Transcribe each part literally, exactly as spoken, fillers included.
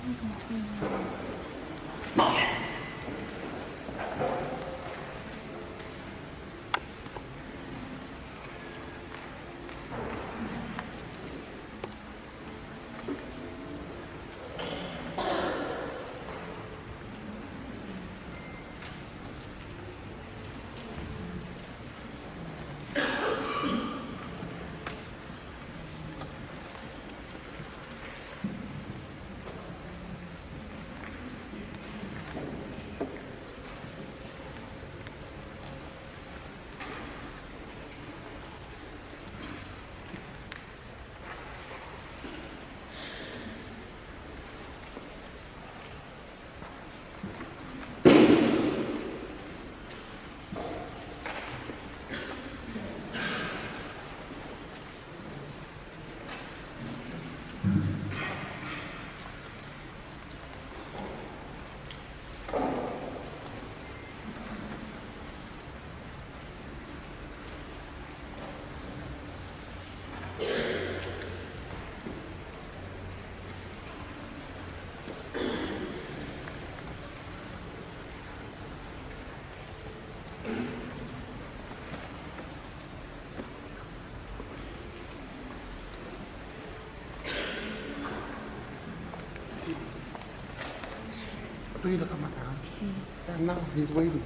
Tuʻu ʻi he kamata. Stand now, he's waiting.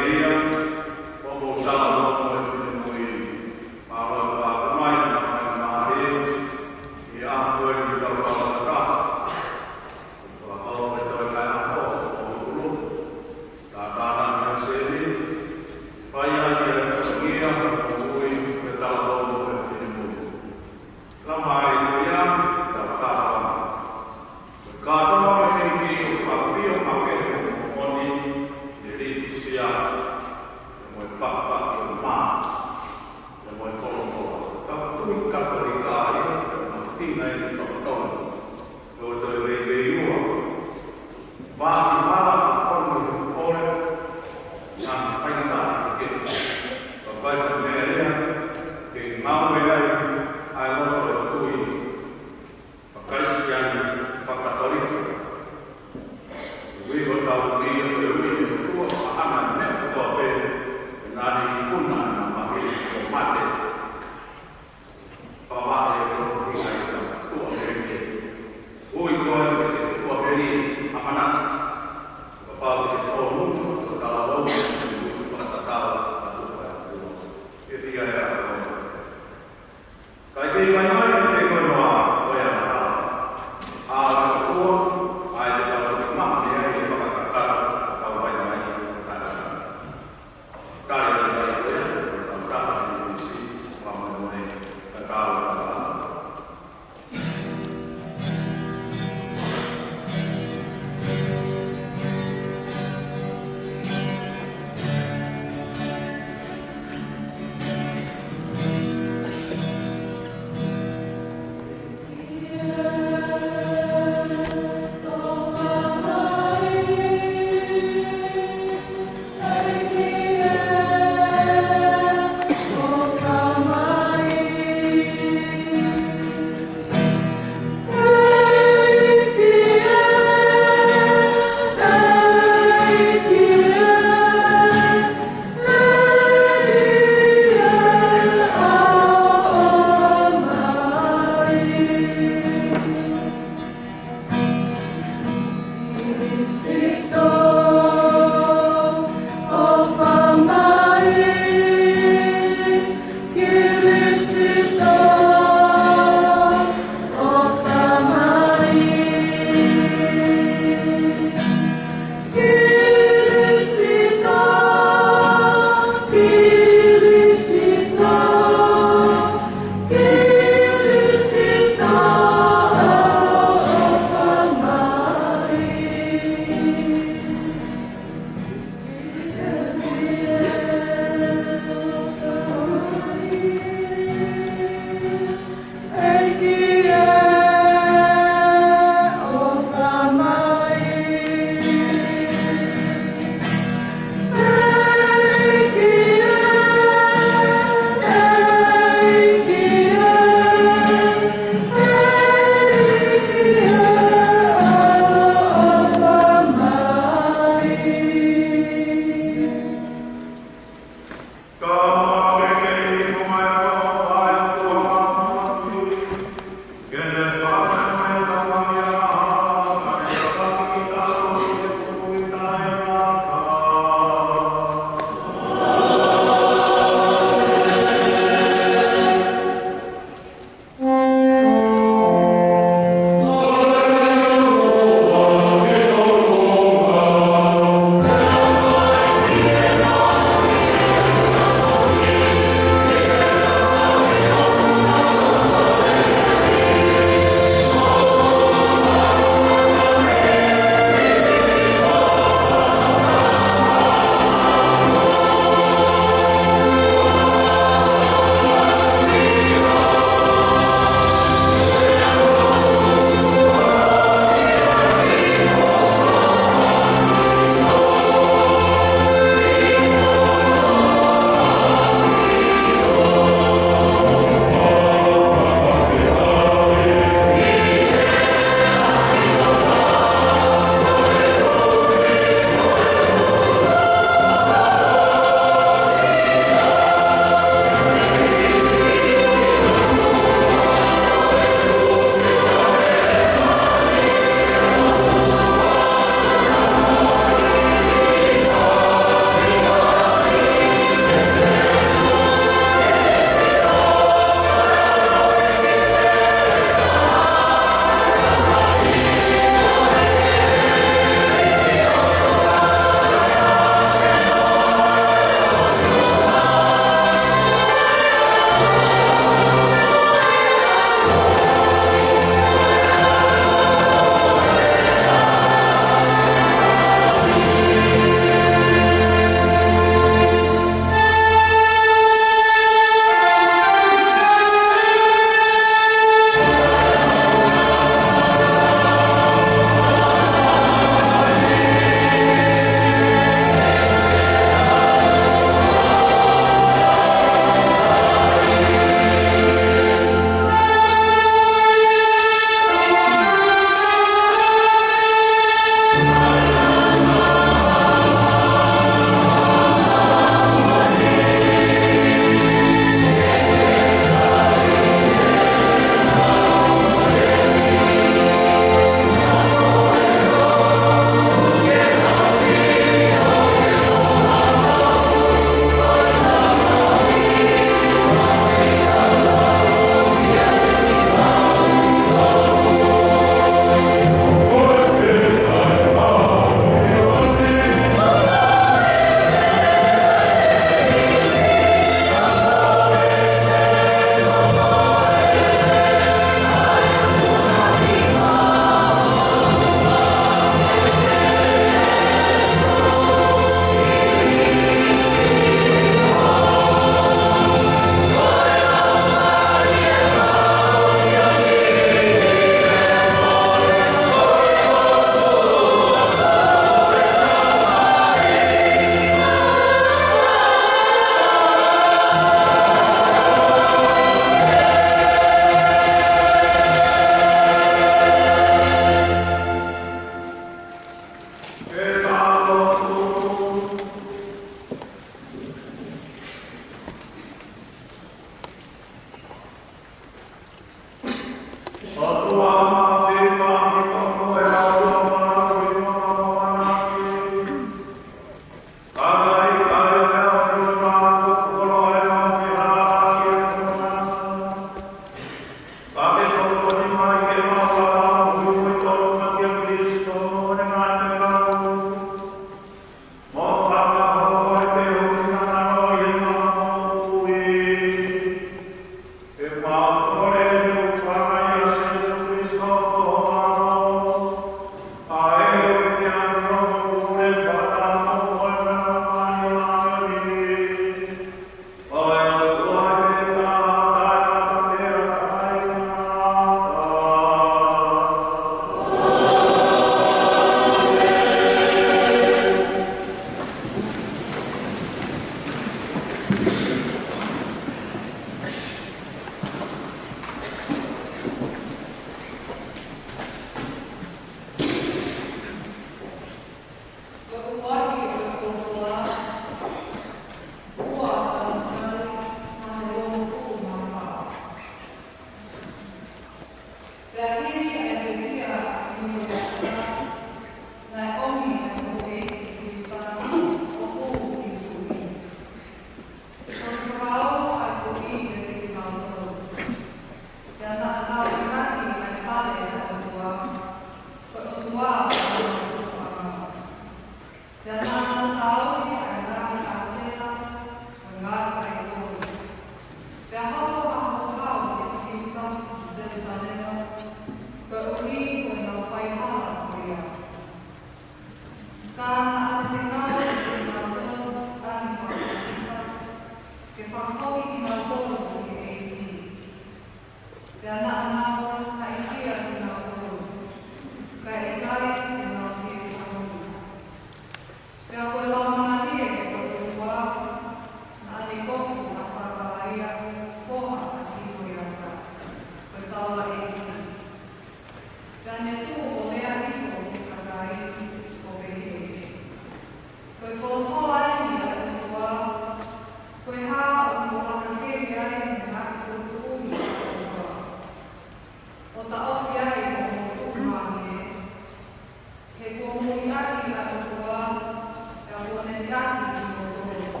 taki kimoutolu.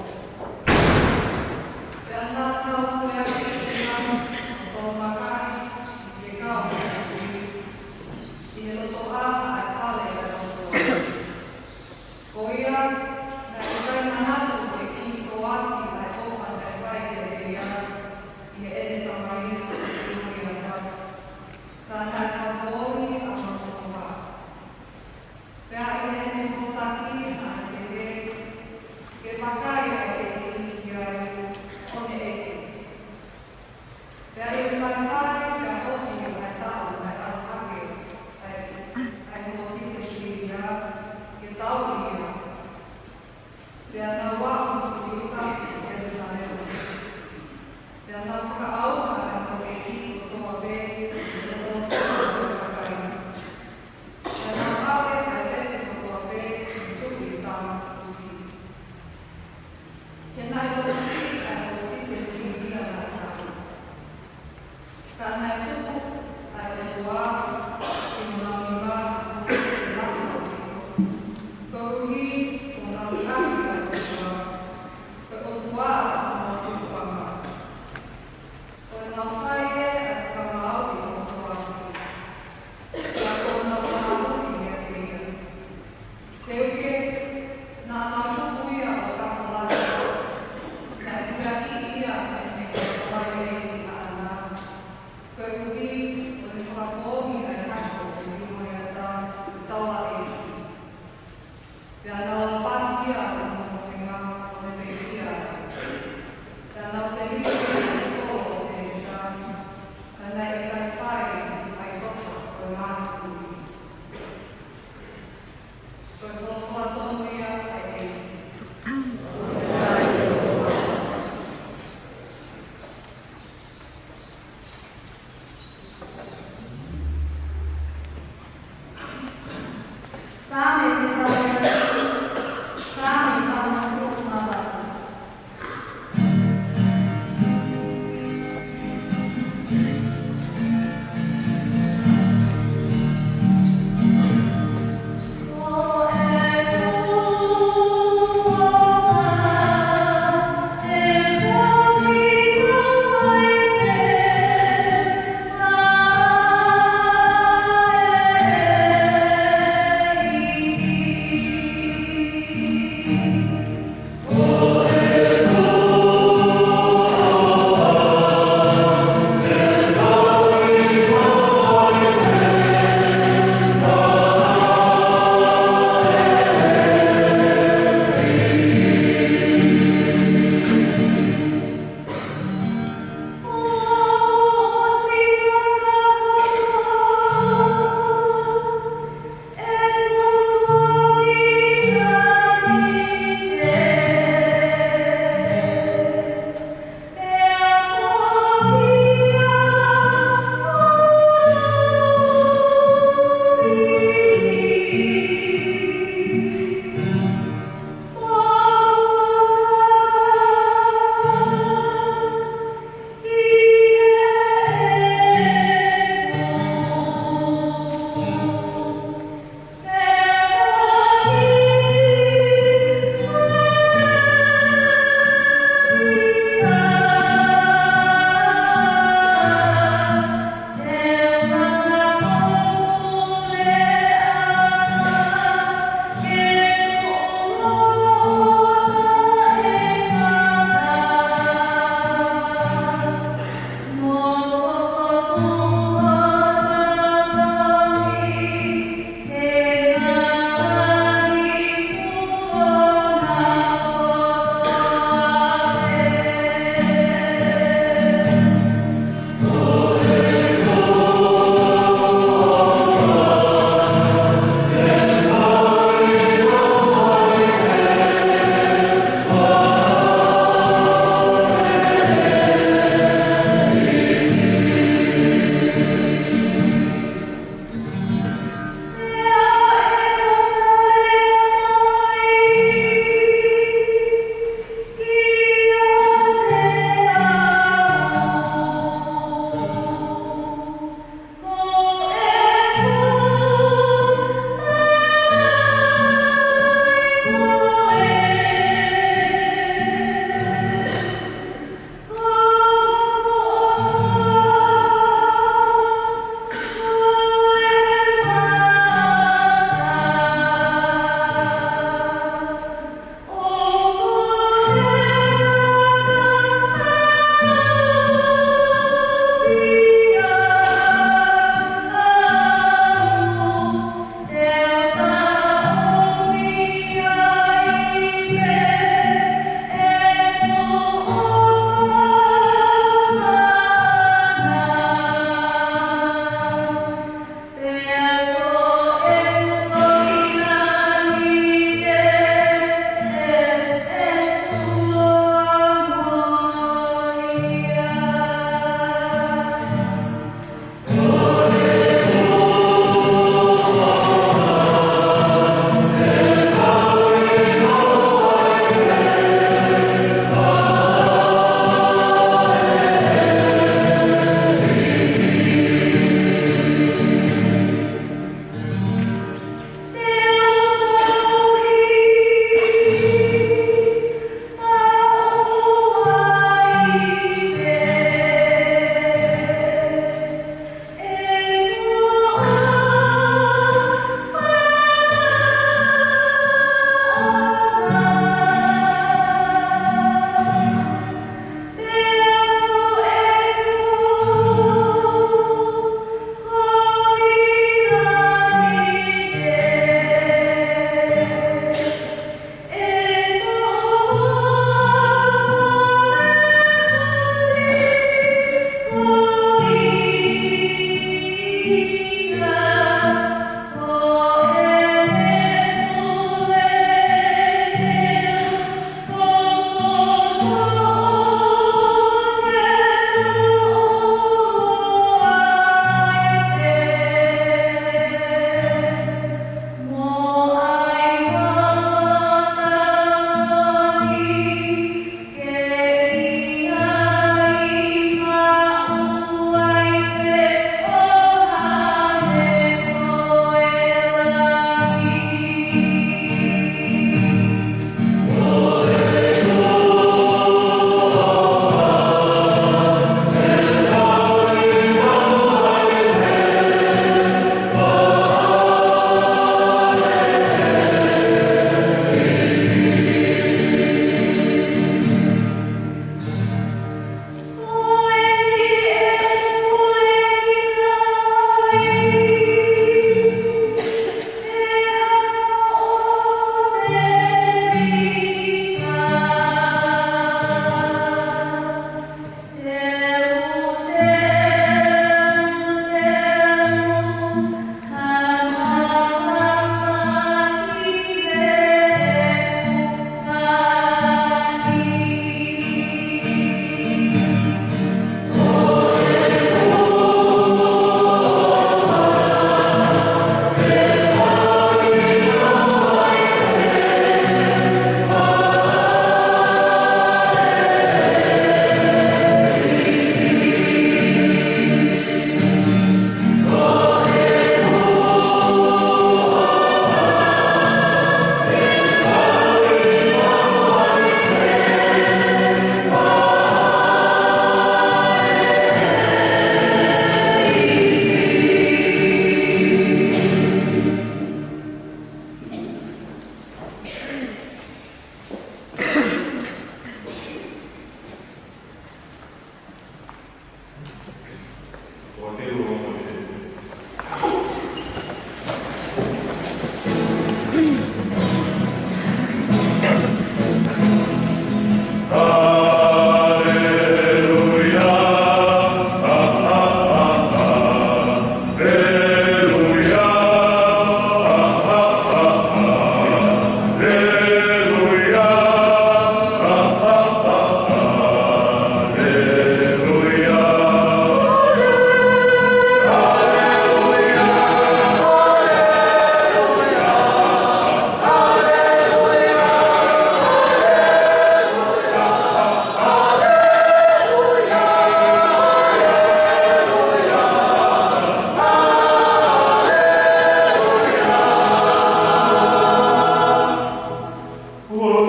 Pea naʻa tau lea ki he ʻEiki ʻo tau makaʻi ʻi he kau ʻi he kui, ʻi he lotoʻā ʻa e fale ʻa e ʻOtua. Ko ia, naʻe ʻikai manatu ʻe Kīngi Soasi ʻa e ʻofa naʻe fai kiate ia ʻi heʻene tamai ko Siholiata, ka naʻe fakamoʻoni ʻa Makotoa. Pea ʻi heʻene hōtaki ʻa e kehe,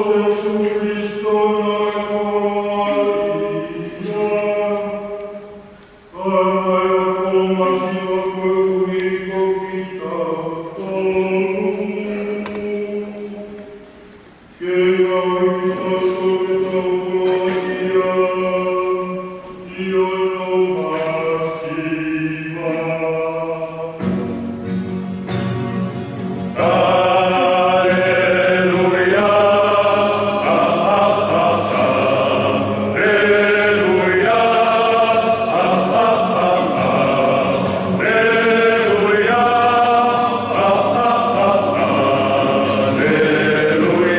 Sīsū Kalaisi naʻe ko e ʻAlo ʻo e ʻOtua, ʻa ia ko e masiva koeʻuhi ko kitautolu. Ke ngāue kitautolu ke tau koloaʻia ʻi hono masiva. Haleluia, haleluia, haleluia, haleluia.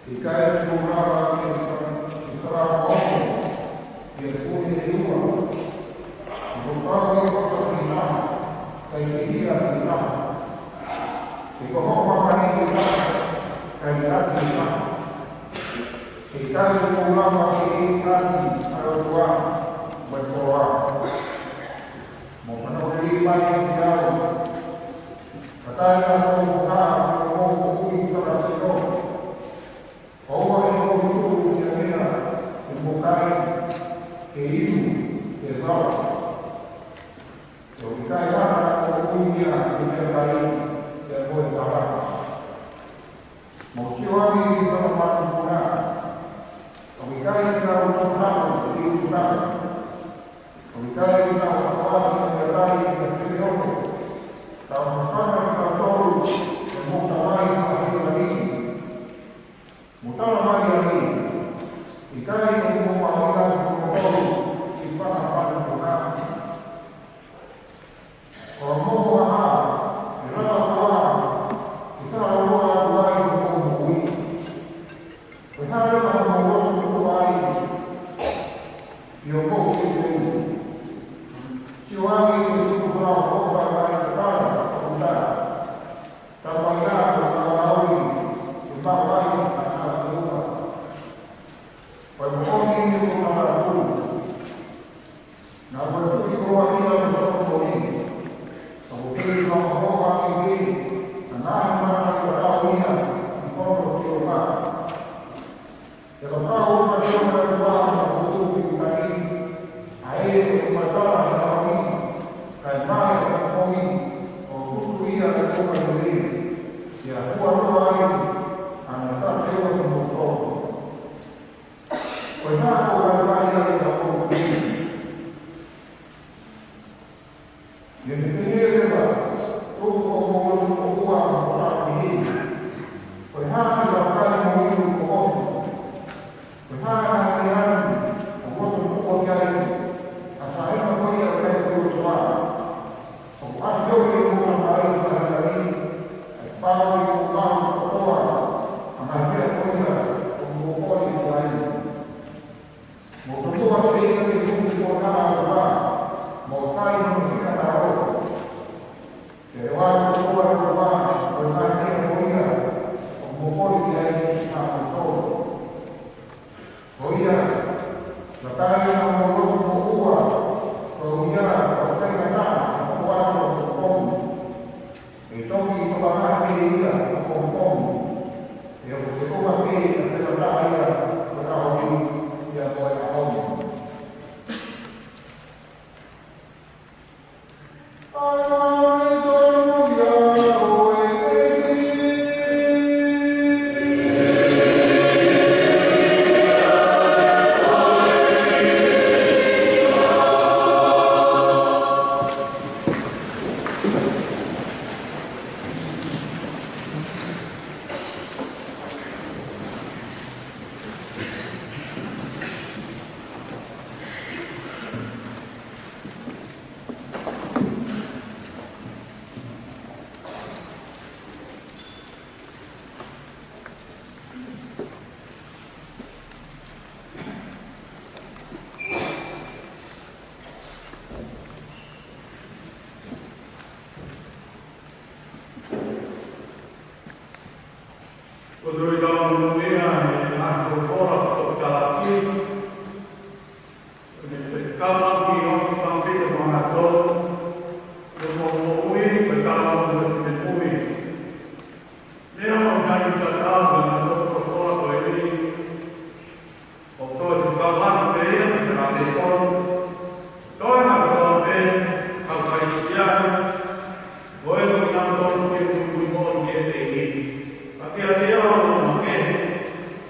ʻIkai te mou lava ke, ke fakaʻofoʻofa ʻi he pule ʻe ua. He ko e pau ʻe hoto ki ha, kae pihia ki ha. He ko hoʻo mamahi ki ha, kae ʻalu ki ha. He ʻikai te mou lava ke ʻi he ʻEiki ʻa e ʻOtua mo e koloa. Mou fanongo lelei mai kiate au, kae ʻatā ʻa e ʻOtua mo hoʻomou moʻui fakasino. ʻOua ʻe mou tuku ʻi he meʻa ke mou kai, ke inu, ke lava. He ʻoku ʻikai hano moʻui ia ʻi he meʻakai, pea mo e palani. Mou sio ange ki hono manupuna. ʻOku ʻikai te nau tuʻu hake ʻi he ʻutuʻanga. ʻOku ʻikai te nau hoko atu ʻi he meʻakai ʻi he fefeoto. Ka ʻoku hangē ko kinautolu ʻe mou tamai ʻi he langi. Mou tala mai ange, ʻikai te mou maʻu ʻa kimoutolu ʻi he fanga manupuna. Ko hoʻomou ʻaha, ʻe lava koā ke fakaloloa atu ai hoʻomou moʻui? Ko e hā leva hoʻomou loto tuku ai ʻi hoʻomou teuteu? Sio ange ki he tuku fakaʻofoʻofa ʻa e kala ʻoku tā. Tau mai ā ko e fakamaau ke maʻu ai ʻa e ʻOtua. Ko e moʻoni ʻoku ou tala atu, naʻa ku tuʻi koā ia mo hoku moʻui? Ka ko e kei lava hoʻo ʻapi kei, naʻa ne mana ʻi ʻatā ia ʻi hono kei o mā. He kapau ʻe ʻikai te u ʻalu ʻo tuʻu ki he kai, ʻa ē ʻoku matala he ʻaho ni, kae maʻu ʻa e moʻui, ʻoku tuʻu ia ʻi he kai lelei, ʻe hua noa ai ʻa e tafe ʻo kimoutolu. Ko e hā ʻoku ou vaivai ai ʻi hoku moʻui? ʻI heʻene pehē leva, tuku hoʻomou loto ʻoʻua mo hoʻomou ʻapi. Ko e hā te u kai mo inu koeʻuhi? Ko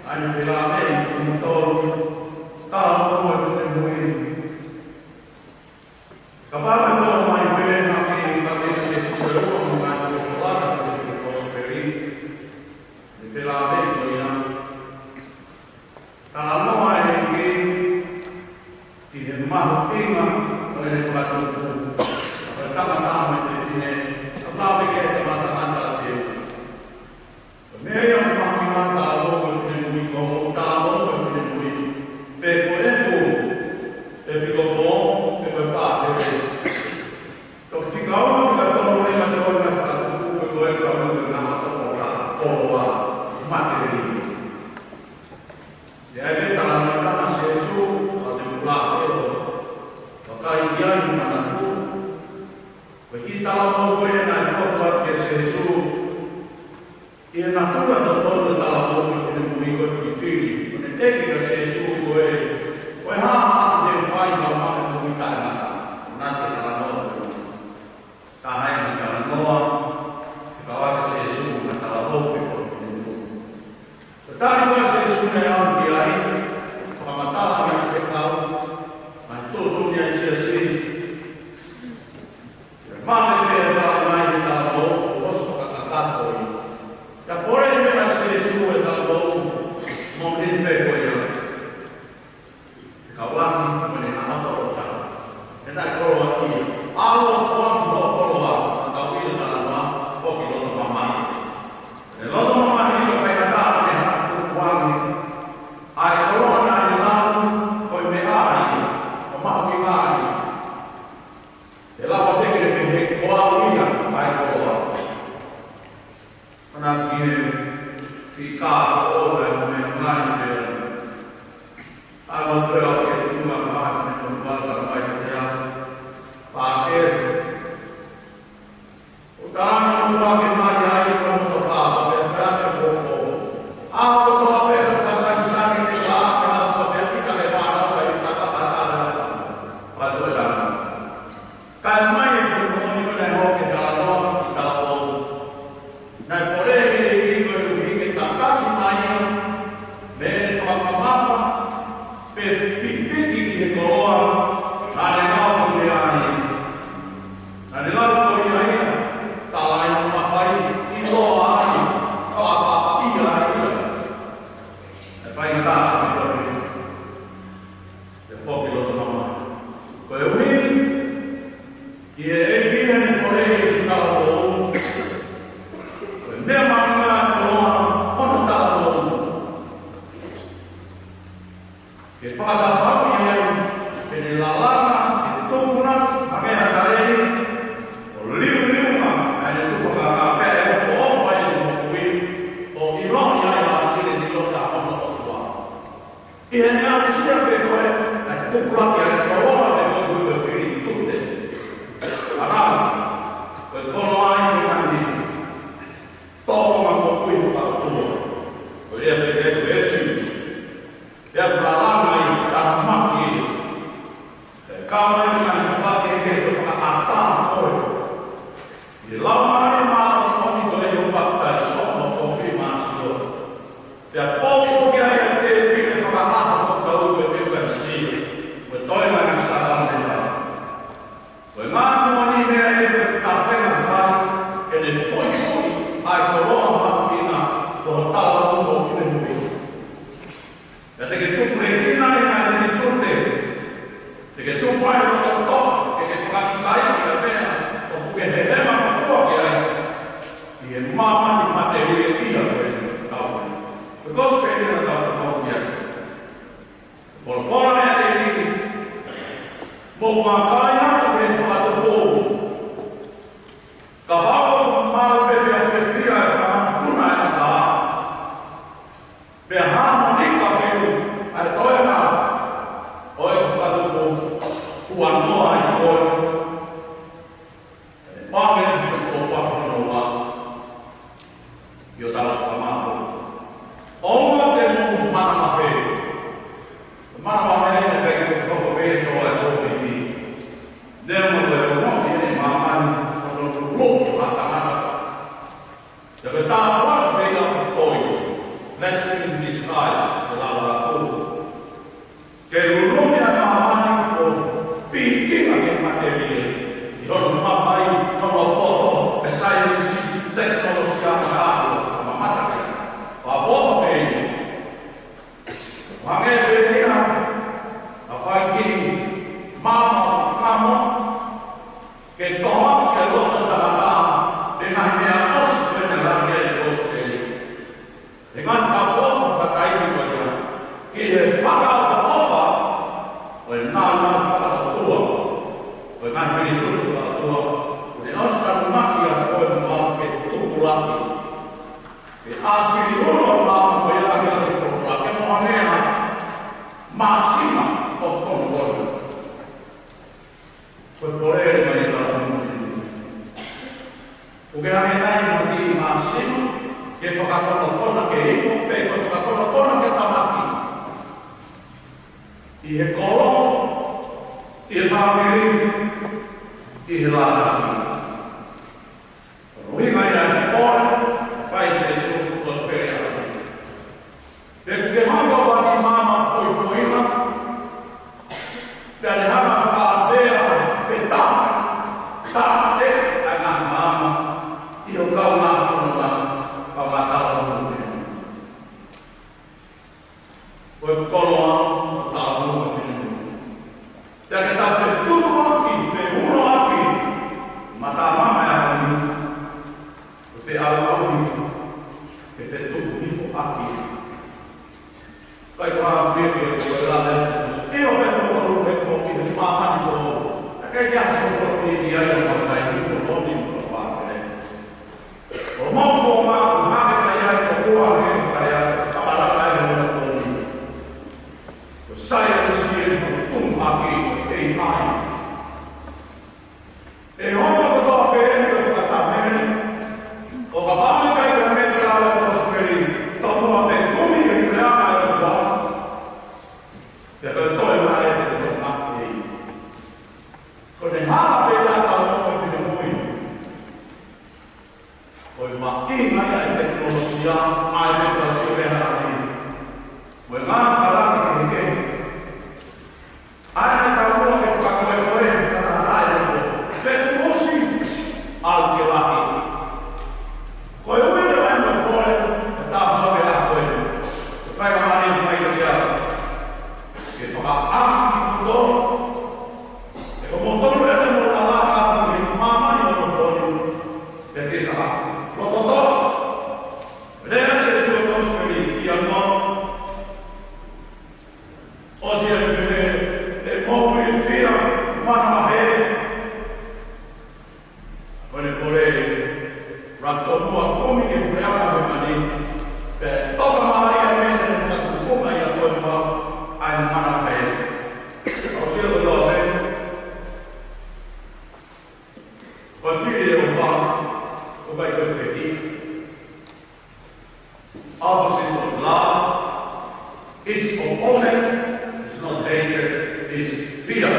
ʻA e felāveʻi ʻo kimoutolu, talavou ʻo e finemui. Kapau ʻe ʻomai pē ha kiʻi paʻanga ʻe teuteu mo e ngaahi folofola ʻo e Kosipeli, ʻe felāveʻi ko ia. Talanoa ʻEiki ki he mahuʻinga ʻo e fakatupu. Ko e tangata mo e fefine, ʻa e tangata mo e fefine. Ko e meʻa ia ʻoku mahuʻinga, talavou ʻo e finemui, ko hoʻo talavou ʻo e finemui. Pe ko ʻeku ʻepikopō, pe ko e pātele. Toki fika ua, fika tolu, lima, tolu, lima, fika tolu, ko e kau ʻi he ngaahi ʻapi ʻo e koloa, matelie. ʻI ai pē talanoa ʻa Sīsū, ʻa e temipula ʻo vakai ki ai, manatu. Ko e kiʻi talavou ko ē naʻe fotu atu kia Sīsū, ʻi he natula totonu ʻo e talavou ʻo e finemui ko e fifili. ʻO ne teʻeki kia Sīsū ko e, ko e hā haʻaku fai ka u maʻu e moʻui taʻengata. Naʻe talanoa ko ē. Taha e talanoa, ʻe kau ʻa Sīsū mo e talavou ko e finemui. Ko e tali ko ē ʻa Sīsū naʻe ʻalu ki ai, fakamatala mai ki he kau, mai tuʻutuʻuni ʻa e siasi. Mate pē ʻa e talavou, ʻosi fakakakato ia. Ka poleʻi mai ʻe Sīsū e talavou, moʻoni pē ko ia. Ka ʻoku ʻi ai mo ʻene ʻato ʻo taha. ʻE naʻe koloaʻia. ʻAlu ʻo foaki hoʻo koloa, ʻa e tau ʻi he talanoa, foki loto mamahi. ʻE loto mamahi ʻo fai ka taha ʻe ha tukuange. ʻA e koloa naʻe lau, ko e meʻa ia, ko e mahuʻinga ia. ʻE lava pē ke pehē ko au ia ʻa e koloa. ʻOna ki he, ki ka o e meʻa ngai pē. ʻA e loto ʻo e ke tuma ka hake me tonu ka mai te a. Pāke. ʻO tāna ʻo pāke mai ai ko e motoka, pea pea ke pōpō. ʻA ko tō pē ka sanisani te ka, ka pea kita ke pāna ka i ka ka ka ka. Pātoe tāna. Kae ʻomai e fuʻu moʻoni ko ē naʻe hoko ki he talanoa ki he talavou. Naʻe poleʻi ʻe he ʻEiki ko e ʻuhi ke tataki mai ia mei heʻene fakamamafa pe pipiki ki he koloa naʻa ne lau ko ia ai. Naʻa ne lau ko ia ia, talaʻi mo mafai, ʻiloa ai, fakaʻapaʻapa ia ai. ʻE fai ka taha ʻi loto. ʻE foki loto mamahi. Ko e ʻuhi, ki he ʻEiki ʻene poleʻi e talavou. Ko e meʻa mahuʻinga ʻa e koloa hono talavou. Ke fakatapau ia ai, ke ne lalanga, ke tokuna, hangē ha taleni, ʻo liuliu mai, ʻa e tufa ka ka pea ʻe ofo ai ʻo moʻui, ʻo ʻilo ia ʻa e sile ni lo ta hono ʻOtua. ʻI heʻene aʻusia pē ko ē, ʻa e tupulaki ʻa e koloa ʻe ko e fili tute. ʻAnau, ko e koloa ʻi he ngaahi tōʻonga moʻui fakaʻotua. Ko ia pē ke tu e tiu. Pea lalanga ʻi tāmaki. Pea kau ai ngaahi pake ke fakaʻatā ko ē. ʻI he Laumālie Māʻoniʻoni ko e ʻo papitaiso mo kofimasio. Pea poupou ki ai ʻa e tēpile fakalahi ʻo kau ko e ʻEukalisia. Ko e toenga ʻi he sākalamēniti. Ko e ngaahi moʻoni meʻa ʻe ko e tafenga mai, ke ne foʻi foʻi, ʻa e koloa mahuʻinga, ko e talavou ʻo finemui. Pea te ke tukulekina ʻi he ngaahi tute. Te ke tuku ai ʻo toʻo, ke ke fakaʻikaiʻi ʻa e meʻa, ʻoku ke hehema mo fua ki ai. ʻI he māmani matelie ia ko e tau ai. Because pē ʻi he tau tau ki ai. Folofola ʻa e ʻEiki, mou vakai atu ki he fakatupu. Kapau ʻoku malu pē pea fiefia e fanga mokopuna ʻa e ʻatā. Pea hāmani ka pē ʻa e toenga ʻo e fakatupu, kuo noa ai koe. Pāme ni ko pāme no wa. ʻIo tala fakamālō. ʻOua te mou manavahē. Manavahē ʻi he kai ko ko pē tō e kōviti. Neongo ko e ongo ʻi he māmani ko no tulo ki a tangata. Te ke tāpua pē ia ko toi. Blessing in disguise. he kolo, ʻi he fāmili, ʻi he lātaki. Ko e ʻuhinga ia ʻa e pole, fai ʻe Sīsū ko e kosipeli ʻa e ʻOtua. Pea ʻoku ke hanga ʻo ʻoatu maama poipoina, pea ne hanga ʻo fakaafea pe tā, tā e ʻa e ngaahi maama ʻi ho kaungā fononga, kaungā talanoa. Ko e koloa ʻo taumuʻa ki he moʻui. Pea ke tau fetukuaki, feʻunoaki, mata mama e ʻaho ni, ʻo feʻauʻauhi, ke fetuku hifo ʻaki. Kai kua peke ko e lale, ʻio, pea ko e koʻu pea ko e māmani ko. ʻIkai ke ʻi ai ha soso pē ʻi ai ʻo makai ni ko loni ko pāpele. ʻO mau ko mau hake kai ai ko kua ke kai ai, ka para kai mo na ko ni. Ko sai atu si e ko tum hake ko e ai. ʻE hoko kotoa pē eni ʻo fakatamene, ʻo kapau ʻe ʻikai ke hangē ko e lau ʻa e kosipeli, tau mua fekumi ke hule ʻa e ʻOtua. Pea ko e toe mai ʻe ko e toe mai. Ko ʻene hala pē ia tau ʻo finemui. Ko e mahuʻinga ia ʻa e tekinolosia, ʻa e tekinolosia pē ʻa e ʻaho ni. Ko e ngaahi kalanga kehekehe. ʻA ia ʻe taumuʻa ke fakakoekoe, fakatatai mo fetuʻusi, ʻalu ke lahi. Ko e ʻuhinga ia ʻa e pole, ʻe taumuʻa ke ʻa koe. Ke fai ka mani mai ke au. Ke fakaʻamu ki kimoutolu. He ko moutolu ʻeni mo lava ka ʻi he māmani ʻo moutolu. Pea ke ka loto tō. Lea ʻa Sīsū ʻo kosipeli fia mo. ʻOsi ʻene pehē, ʻe moʻui fia, manavahē. Ko ʻene pole, ra tomuʻa kumi ke puleʻanga he mani, pea toka mālie ʻa e meʻa naʻe fakatupunga ʻia koe mo au, ʻa e manavahē. ʻOsi ʻo tō he, ko e fili ʻo e ʻOtua, ʻoku ʻikai ko e fili. Opposite of love, it's opposite, it's not hatred, it's fear.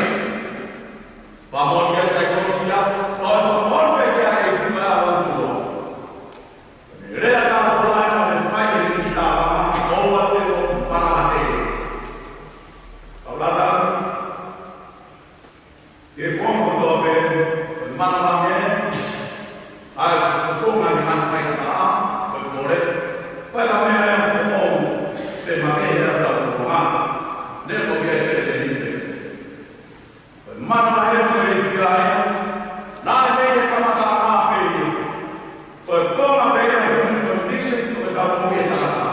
Pea mo ia sai ko fia, ʻo e fakamolemole pē ia ʻe kima ʻa e ʻOtua. Lea ka polaina me fai e ki ta lama, ʻoua te o manavahē. Kau lata, ʻi he konga kotoa pē, ko e manavahē, ʻa e konga ni ngaahi faingataʻa, ko e pole, ko e ka meʻa ʻe foʻou, pe makehe ʻa e tau konga, ne ko ia e pele ni pē. Ko e manavahē ko e fia ia, naʻe mei he kamataʻanga pē ia, ko e konga pē ia ʻe huni ko e listen ko e tau moʻui ʻa e tangata,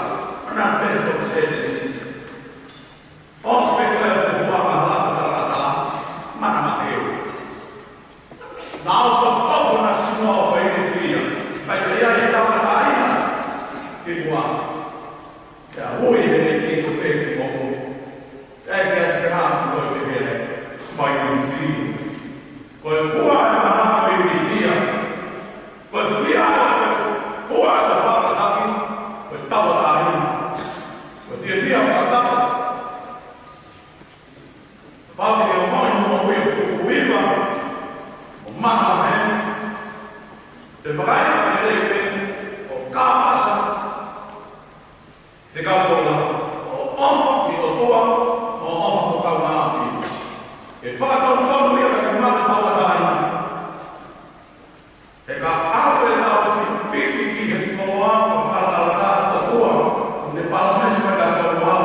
ʻa ia pē ko e sēnesi. ʻOsi pē ko e fuofua ʻa e tangata, manavahē. Naʻa ʻoku tofo na sino ʻo e fia, pai pē ia ʻi he tangata ia, ke mua. Pea ui he ʻEiki ko fē ki moʻo. Pea ke ʻi ai ke hā ko e pehē, mai ui fia. Ko e fua ʻa e manavahē ui fia. Ko e fia, ko e fua ʻa e fakataki, ko e tauʻatāina. Ko e fiefia ʻo e tangata. Pau ke ke moʻui mo ui ʻo kukuiva, ʻo manavahē. Te fakaʻi fakalele pē, ʻo kāpasa. Te kau kola, ʻo ʻofa ki he ʻOtua, ʻo ʻofa ki ho kaungāʻapi. ʻE fakatonutonu ia ka ke mate tauʻatāina. He ka ʻave ʻa e piki ki he koloa, ʻo fakatalata ʻa e ʻOtua, ʻo ne palōmesi mai ka koloa,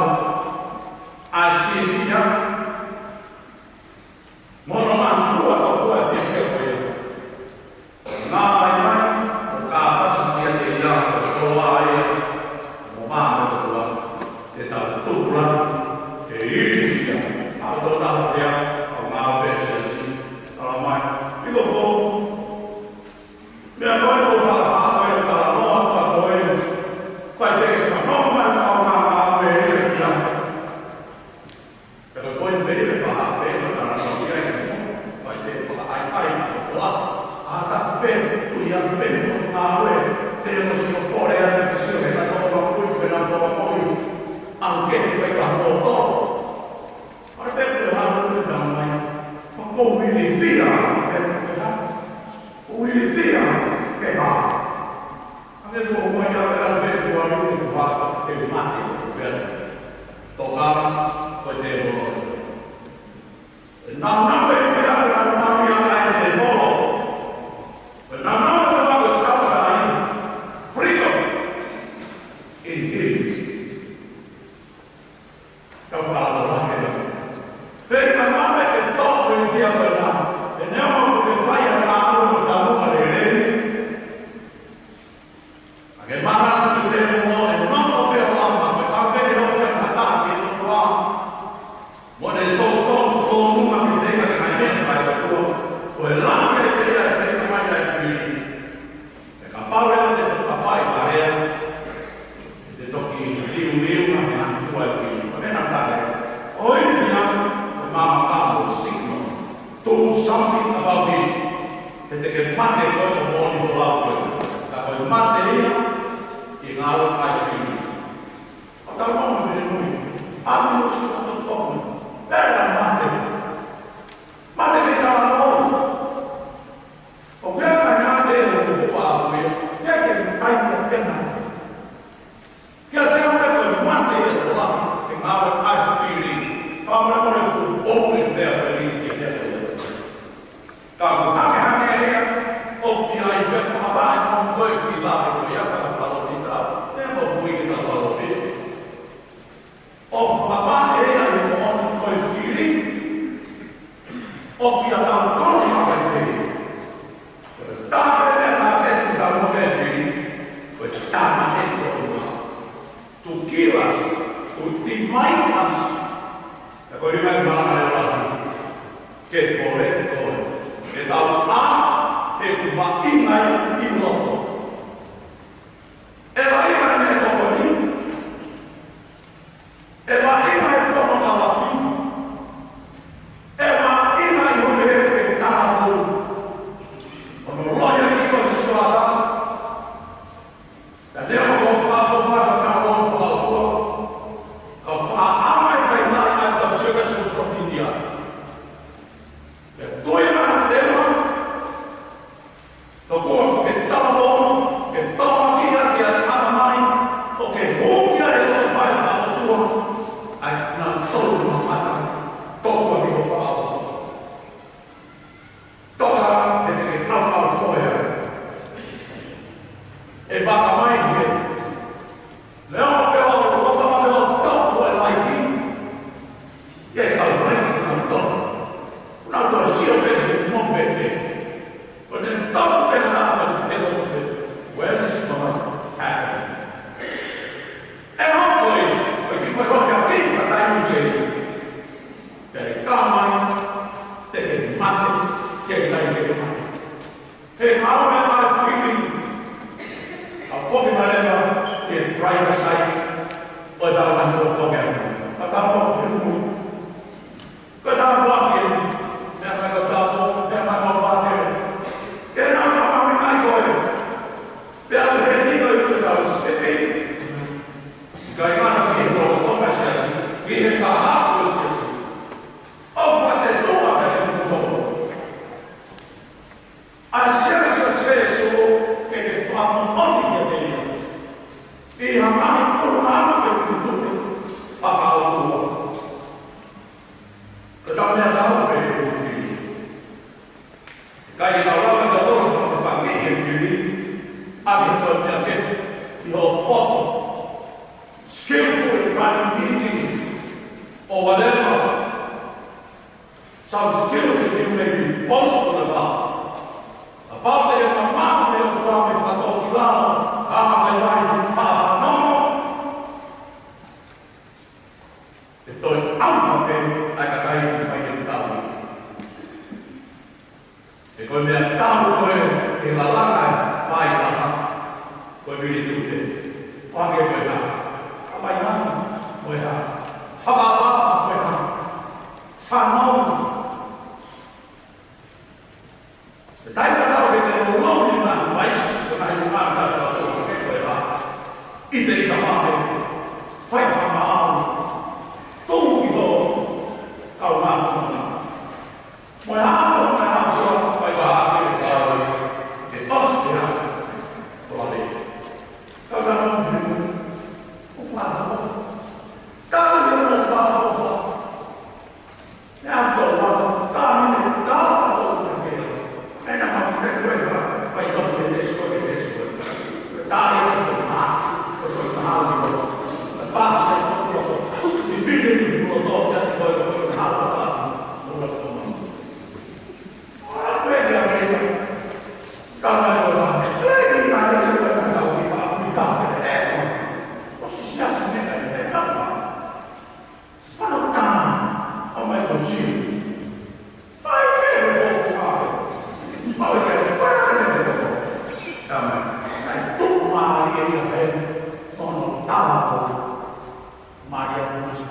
ʻa e fiefia, mo hono manatuʻa ʻa e ʻOtua ʻi he fiefia ko ia. Naʻa mai mai, ʻo kāpasa kiate ia, ʻo koloa ia, mo mā mo ʻOtua. Tokanga ko e tēvolo. Nāunau e fiha, nāunau ia ʻa e tēvolo. Nāunau e tau kai. Freedom in Him. Kau fakalotolahi. Feinga mai ke tō e fiha ko ena. ʻE neongo ʻoku ke fai ʻa e ngāue mo e taumuʻa lelei. ʻA ke mana atu ki he tēvolo ʻe nofo pē ʻo lama, pe ʻa pē ke nofo ʻa e kata ki he ʻOtua. Mo ne toutou tōnunga ki he tēnga ki he ngaahi meʻa fakaʻotua. Ko e lama e tēnga e feinga mai ʻa e fili. ʻE kapau ʻe te fakapai parea. ʻE te toki liuliu na me na fua e fili. Ko ena tale. ʻOi fiha, ko e mama ka mo signal. Do something about it. He te ke mate koe ko e moʻoni ko lau koe. Ka ko e mate ia, ʻi he ngāue ʻa e fili. ʻO tau mau me mui. ʻA mo su ko tau fōna. Pera mate. Mate ke tau mau. ʻO pea ka mate e kupu a koe. Ke ke tai mo ke mate. Ke te ʻamu ko e mate ia ko la, ke ngāue ʻa e fili. Ka mara mara fu o e fea ko e ke te ko ia. Ka ko hake hake ia, ʻoku ʻi ai pē fakavaʻe mo koe ki la ko ia ka palōfita, te mo kui ke ka palōfita. ʻOku fakavaʻe ia ʻi moʻoni ko e fili, ʻoku ʻi ai tau tau hake pē. Tāke pē tāke ki tau mo ke fili, ko e tāke ko e ma. To kill us, to divide us. Ka ko e ʻuhinga e mana e lahi. Ke kole koe. Ke tau ʻā, ke kumaʻi ngai ʻi loto. ʻE lahi mai ne tokoni. ʻE lahi mai pono kalafi. ʻE lahi mai ho meʻa ke taha mou. Ono loia ki ko suara. Ka lea mo ko fafo fafo ka ko fafo. Ka fa ama i kai nai ai ka sio ka sio sio ki nia. Ke toi na te ma. Ka ko ke tala mo, ke tala ki a ke a ana mai. ʻO ke hō ki a e o fai fafo tua. Ai na tolu ma mata. Tokua ki ko fafo. Toka e ke ʻalu ʻalu foe. ʻE vaka mai he. Leo pea o, o vaka mai o toka e laiki. Ke kau laiki na toka. Na toka sio pē he mo pē pē. Ko ne toka pē na pē pē lo pē. Where is my happy? ʻE hoko i, ko ki fai roke a ki fai tai mo ke. Ke ka mai, te ke mate, ke kai ke mate. He ngāue ʻa e fili, ka foki mai leva, ke private side, ʻo e tau na ko ko ke. Ka tau ko fili mu. Ka tau ko ke, me a ka tau ko, me a ka tau ko ke. Ke na ka mai kai ko e. Pea ke ni ko e tau sepe. Kai mana ki he toko toko siasi, ki he kaha ko siasi. ʻO fate tua ka te kuto. ʻA e siasi ʻo Sēsū ke ke fakamoʻoni kiate ia. ʻI ha ngaahi pulungana pe kutukutu fakaʻotua. Ka tau mea tau pe kutukutu. Kai ke tau lava ka tau fakapaʻanga ki he fili. ʻA ke tau mea ke ki ho poto. Skillful in running meetings or whatever. Some skills that you may be boastful about. About the amount of what we have talked about, how I like to talk about. ʻE toe ʻauha pē ʻa e kakai ʻoku fai e tau. ʻE ko e meʻa tau ko e ke lalanga e fai taha. Ko e vili tute. ʻO hake ko e hā. ʻA mai mai. Ko e hā. Fakapapa ko e hā. Fanongo. Taimi tatau ke te lolomi na maisi, ko nai ma na sa to ke ko e la. ʻIte ʻi ka mahe, fai fakamaau, tū ki tō, kau na ko na. Mo e hafo, mo e hafo, fai wa ake, fai wa ake, ke ʻosi ke hake, ko la le. Kau na mo, ko fa, ko fa.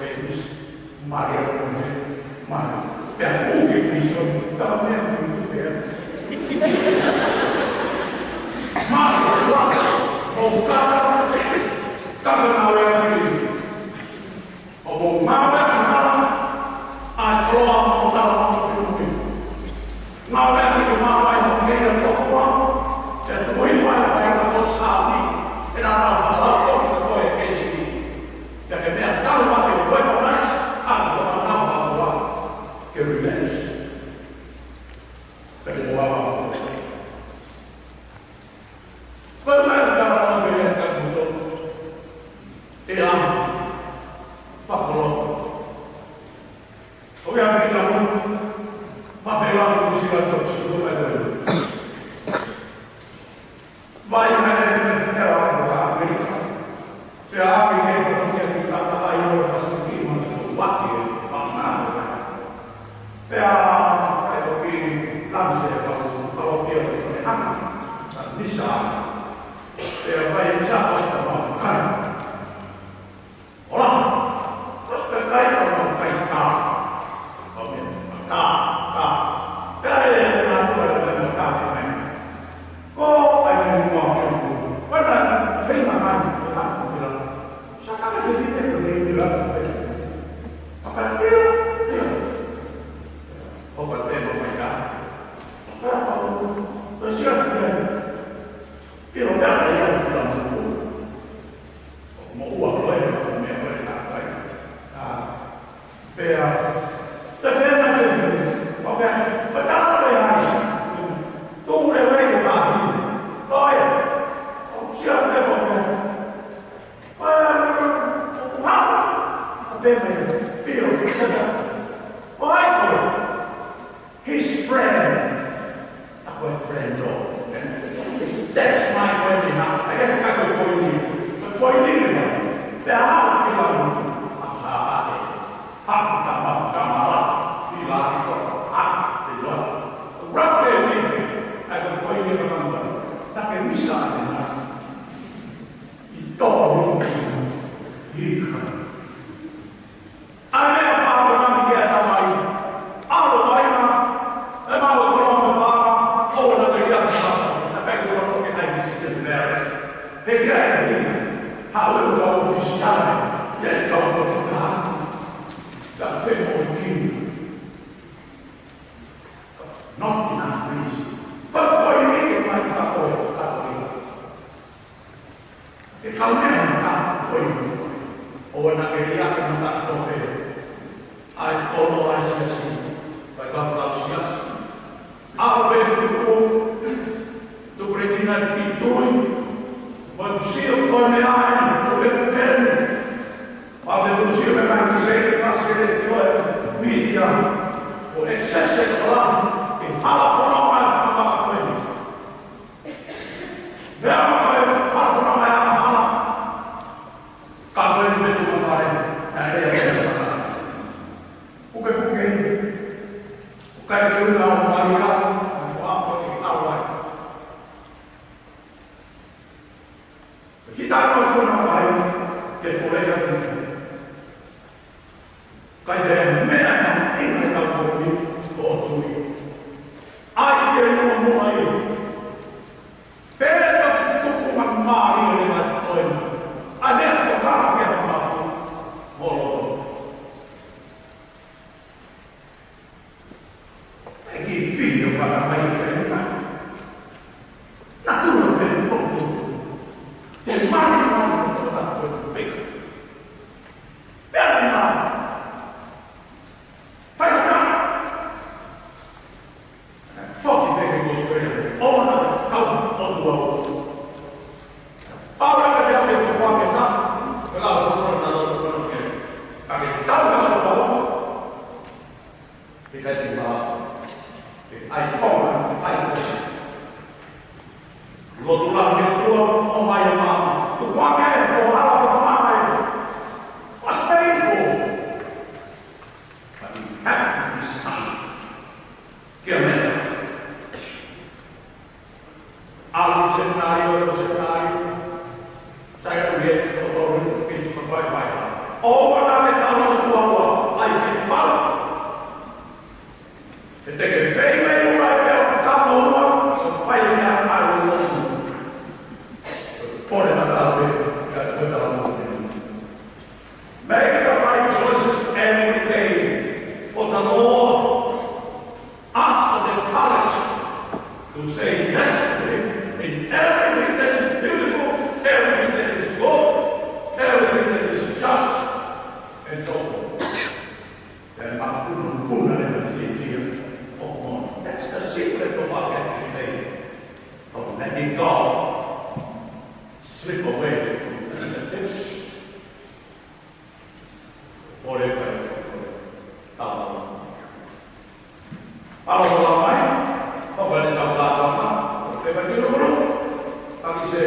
Pēnisi, Maria Mose, Maria. Pea kuki piso, tau mea kuki pea. Maria, ua, o kaka, kaka na wea ki. O mo ngāue ʻa e hala, ʻa e koloa mo tala mo fiuki. Ngāue ʻa e koloa mo e tokua, te tui fai fai ka ko sāmi, e nā nā whakalako ka ko e keisi. Pea ke meʻa tau ma ke weaponize, ʻa ko ma nā whakakua, ke revenge. Pea te moa. Ko e meʻa ka ʻoku ʻi ai e kaputo, ʻe ʻa, fakolo. ʻOku ʻi ai e pila mo, ma pela mo sila to sila ai. Vai mai e, e, e, a, a, Amerika. Sea ake ke fakakia ki tata ai o Pasifiki ma ko wake ma ngā. Pea, ai o ki, lami se pa, pa o ki o ki hana. Sa misa. Pea vai e sa o sa ma kai. Hola. Terus ke kai o ma fai ka. Ka, ka. Pea e na tu ai ka ka mai. Ko ai mai mua ki o ku. Wana fai ma mai ko ta ku fila. Sa ka ke fai ke ko ke fila. Papa teo, teo. Ko ka te mo fai ka. Papa ko. Ko sia ke. Pero ya ya fila mo. Mo ua ko e, mo e meʻa ko e ka kai. A, pea, te pena ke, o pea, o tala ko e ai. Tō le wei ko ka hi. Ko e, o sia te ko e. Ko e, o ha. O pena, pio, o ai ko e. His friend. ʻA ko e friend ʻo. That's my point, ha. ʻA ia ko e point. Ko e point ni. Pea ha, ki la. ʻA sa ake. Ha, ka ma, ka ma la. Ki la, ki ko. Ha, ki la. Rafe ni. ʻA ko e point ni ka ma. Na ke misa ake na. I tō. I ka. ʻA e meʻa fāmili ke ʻa tamai. ʻAlo mai na. E mau e koloa mo e pāma. ʻO na ke lia sa. Na kai koloa ke ai ki si te mea. He ke ai ni. Haʻu e kau ofisiale. Ia e kau ko te ka. Ka femo i ki. Not enough reason. But boy, ni ke mai ka ko ka ko. Ke kau mea mata, ko i. ʻO na ke lia ke mata ko fe. ʻAi kolo ai siasi. Pai kau kau siasi. ʻAu pe tuku. Tuku le kina i tui. Mo e kusio ko e meʻa ai. Ko e kukenu. ʻAu pe kusio me mai ki le ke pasi le ko e. Vidia. Ko e sese ko la. Ke hala fono mai whakamaka ko e. Mea ma kai, pāfana mai ana hala. Ka ko e metu ma kai, na e a pesa. Puke puke. Kai ke una o mai a, ko a ko ke kawai. Kita ko kuna mai, ke kore ka kuna. Kai te meʻa na ina ka kopi ko tui. Ai ke mua mua i. Pea toki tuku ma mali o le ma toina. A mea ko ka ke ma. Holo. E ki fio para mai te na. Na tu na pe potu. Te mali mali ko ta ko pe. Pea na. Fai ka. Te ke pei mai ua e pea ka mo ua, so fai mea ai o mosu. Pole na tau e, ka ko tau mo te. Make the right choices every day for the Lord. Ask for the courage to say yes to Him in everything that is beautiful, everything that is good, everything that is just, and so forth. Then, that's the secret of our Catholic faith. Don't let it go. Slip away from the temptation. Ore kai. Tau. Alo la mai. Tau kai tau la mai. Pe pa kiro kuro. Taki se.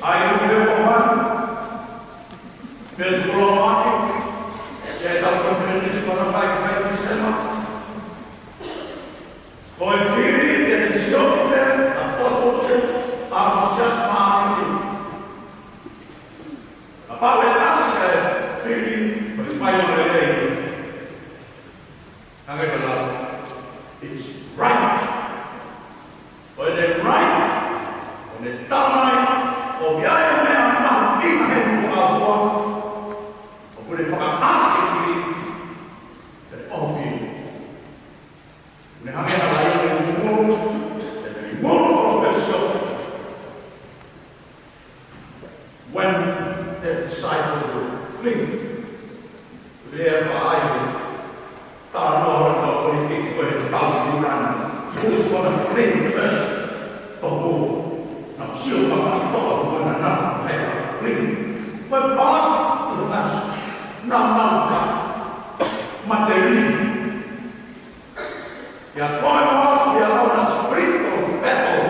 Ai, ʻoku ke moha. Pe kuro mai. Ke tau konferensi para mai kai ki sema. Ko e fili ke te siofi pē ʻa e fokotuʻu ʻa e Siasi Māʻoniʻoni. Kapau ʻe ʻasi e fili, ko e fai ʻo e lelei. Hangē ko e lau, it's right. Ko e right, ko e tamai, ʻoku ʻi ai e meʻa mahuʻinga he ʻOtua, ʻoku ne fakaʻasi e fili, ke ʻofi. Ne hangē ha laione ʻoku mulu, ʻe mulu ʻo pēsio. When the disciple will cling, lea pa ai, tā noa hona ka ʻoku ʻi he ko e tau i nana, who's gonna cling first? Tō. Na sio pa ai tō, wana na, hai pa cling. Ko e pala, ʻi he mas, na na ka, mateli. Ia ko e mau, ia ko e spirit of battle.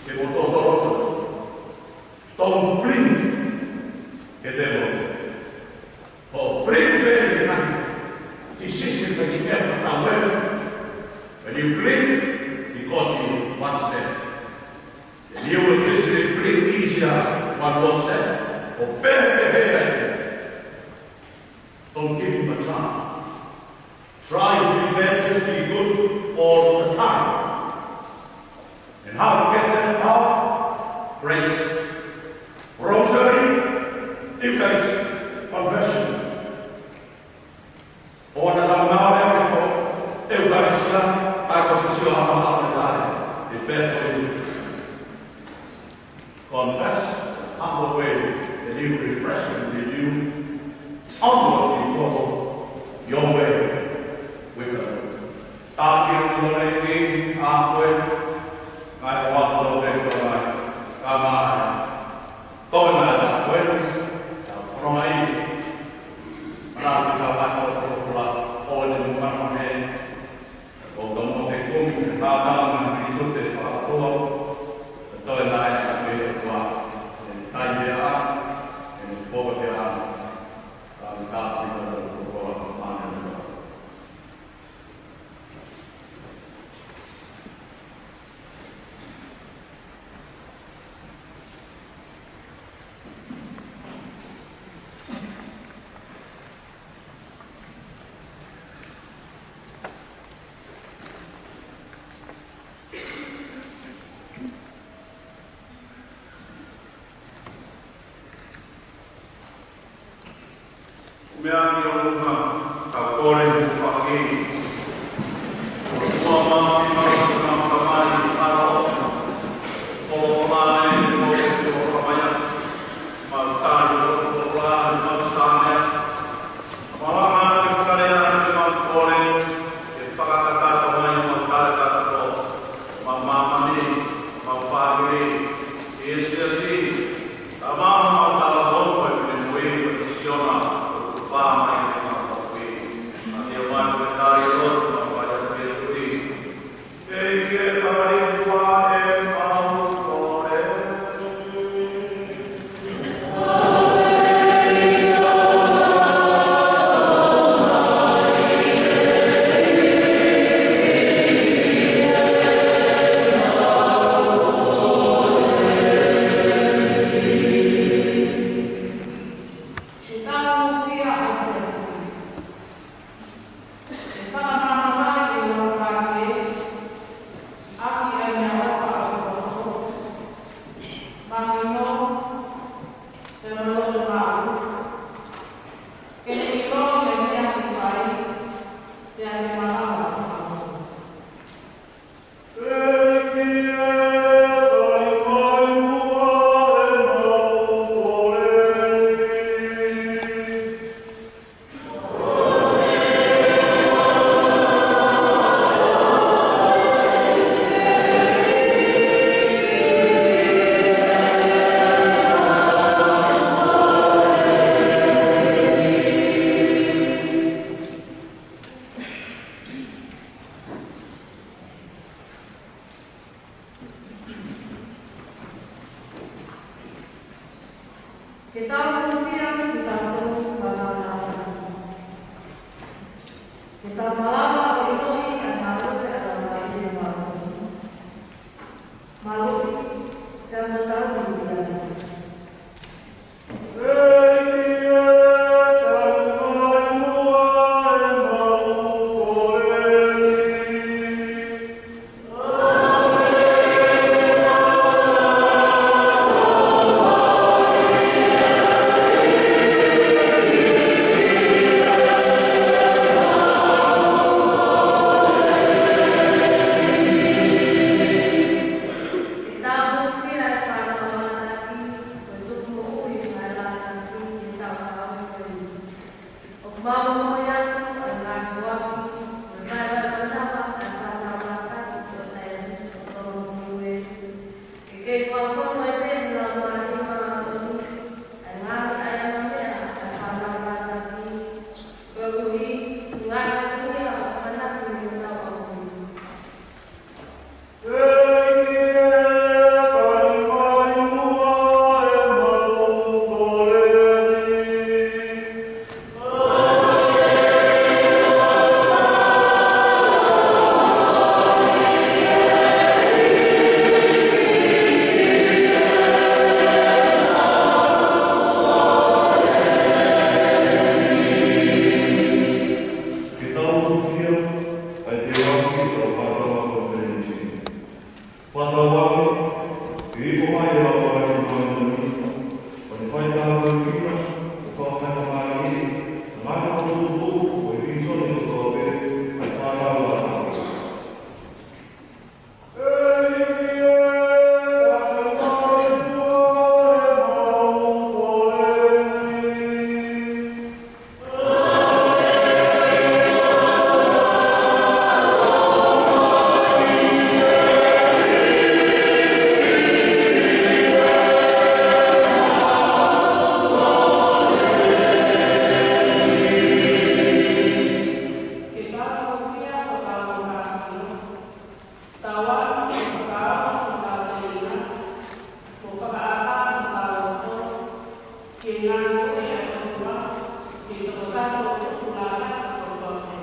Ke mo tō tō tō. Don't bring ke te mo. ʻO bring pē ke na. Decision that you have to wear. When you bring, he got you one step. And you will easily bring easier one more step. ʻO pē pē pē. Don't give him a chance. Try to evangelist, be good all the time. And how to get that power? Praise. Rosary, Eucharist, confession. ʻO na tau ngāue ʻa e ko Eukaristia, ʻa e ko fisio ʻa e Maʻa ʻo e Tane, ʻi Pēteli. Confess, humble way, and you refreshment with you. Onward you go, your way with the Lord. Tāki o kore ki a koe, ngai o ako lo pe ko mai, ka mai. Toi mai a koe, ta frongai. Mana ki ka mai ko ko fula, o le mo mana he. ʻO ka mo te kumi ke tātau na ki ko te whakakoa, ka toe nā e ka pē kua, e tai mea a, e mo fō te a, ka mi tā ki ka ko ko a, mane mo. Meʻa ki ʻolunga, ka kole mo paki. Ko tua mā ki mā ki mā ka mai ʻaro. Ko ʻolunga e ko e ko ka mai a. Mau tai o ko la mau sāmea. Malanga ke fakalea ke mau kole ke fakakakato mai mau tale kakato. Mau māmani, mau fāmili, ʻi he siasi. Ka mau mau tala hoko e mene mui ko te siona ko pā mai ke mau pakui. A te o mai ko e tai Ke ne ʻilo e meʻa ke fai, pea ke malava ʻi he fānau. Ke tau hūfia kitautolu, fānau ʻa e ʻOtua. Ke tau malava ʻo ʻiloʻi ʻa e ngāue ʻa e Laumālie Māʻoniʻoni. Maluʻi, pea mo tau hūfia. ʻOku mau momoʻi atu ʻa e ngaahi foaki mo e vaivai ʻo e fānau ʻa e Taʻahine ʻo e Taiosisi ʻo Tongatapu Niue. Ke kei fakafoki mai pē ʻe he Laumālie Māʻoniʻoni ʻa e ngaahi ʻaiʻanga meʻa ʻa e fānau ʻa e Taʻahine, koeʻuhi ko e ngaahi kotoa ia ʻoku ʻamanaki mei hotau ʻAfio. Ke tau hūfia ʻa e teuaki ʻo e Fakataha Konifelenisi. Fakatauange ke hifo mai e Laumālie Māʻoniʻoni, ʻo ne fai tāpuekina ʻo fakamaʻalaʻala ʻa e ngaahi fokotuʻutuʻu mo e vīsone kotoa pē ʻa e fānau ʻa e ʻAfio. Ke tau hūfia ʻo tau ʻAfio. Tauange ke fakaaʻu hotau telinga, mo fakaʻatā hotau loto, ki he ngāue ʻa e ʻOtua, ki he tokotaha ʻoku tupulaki kotoa pē.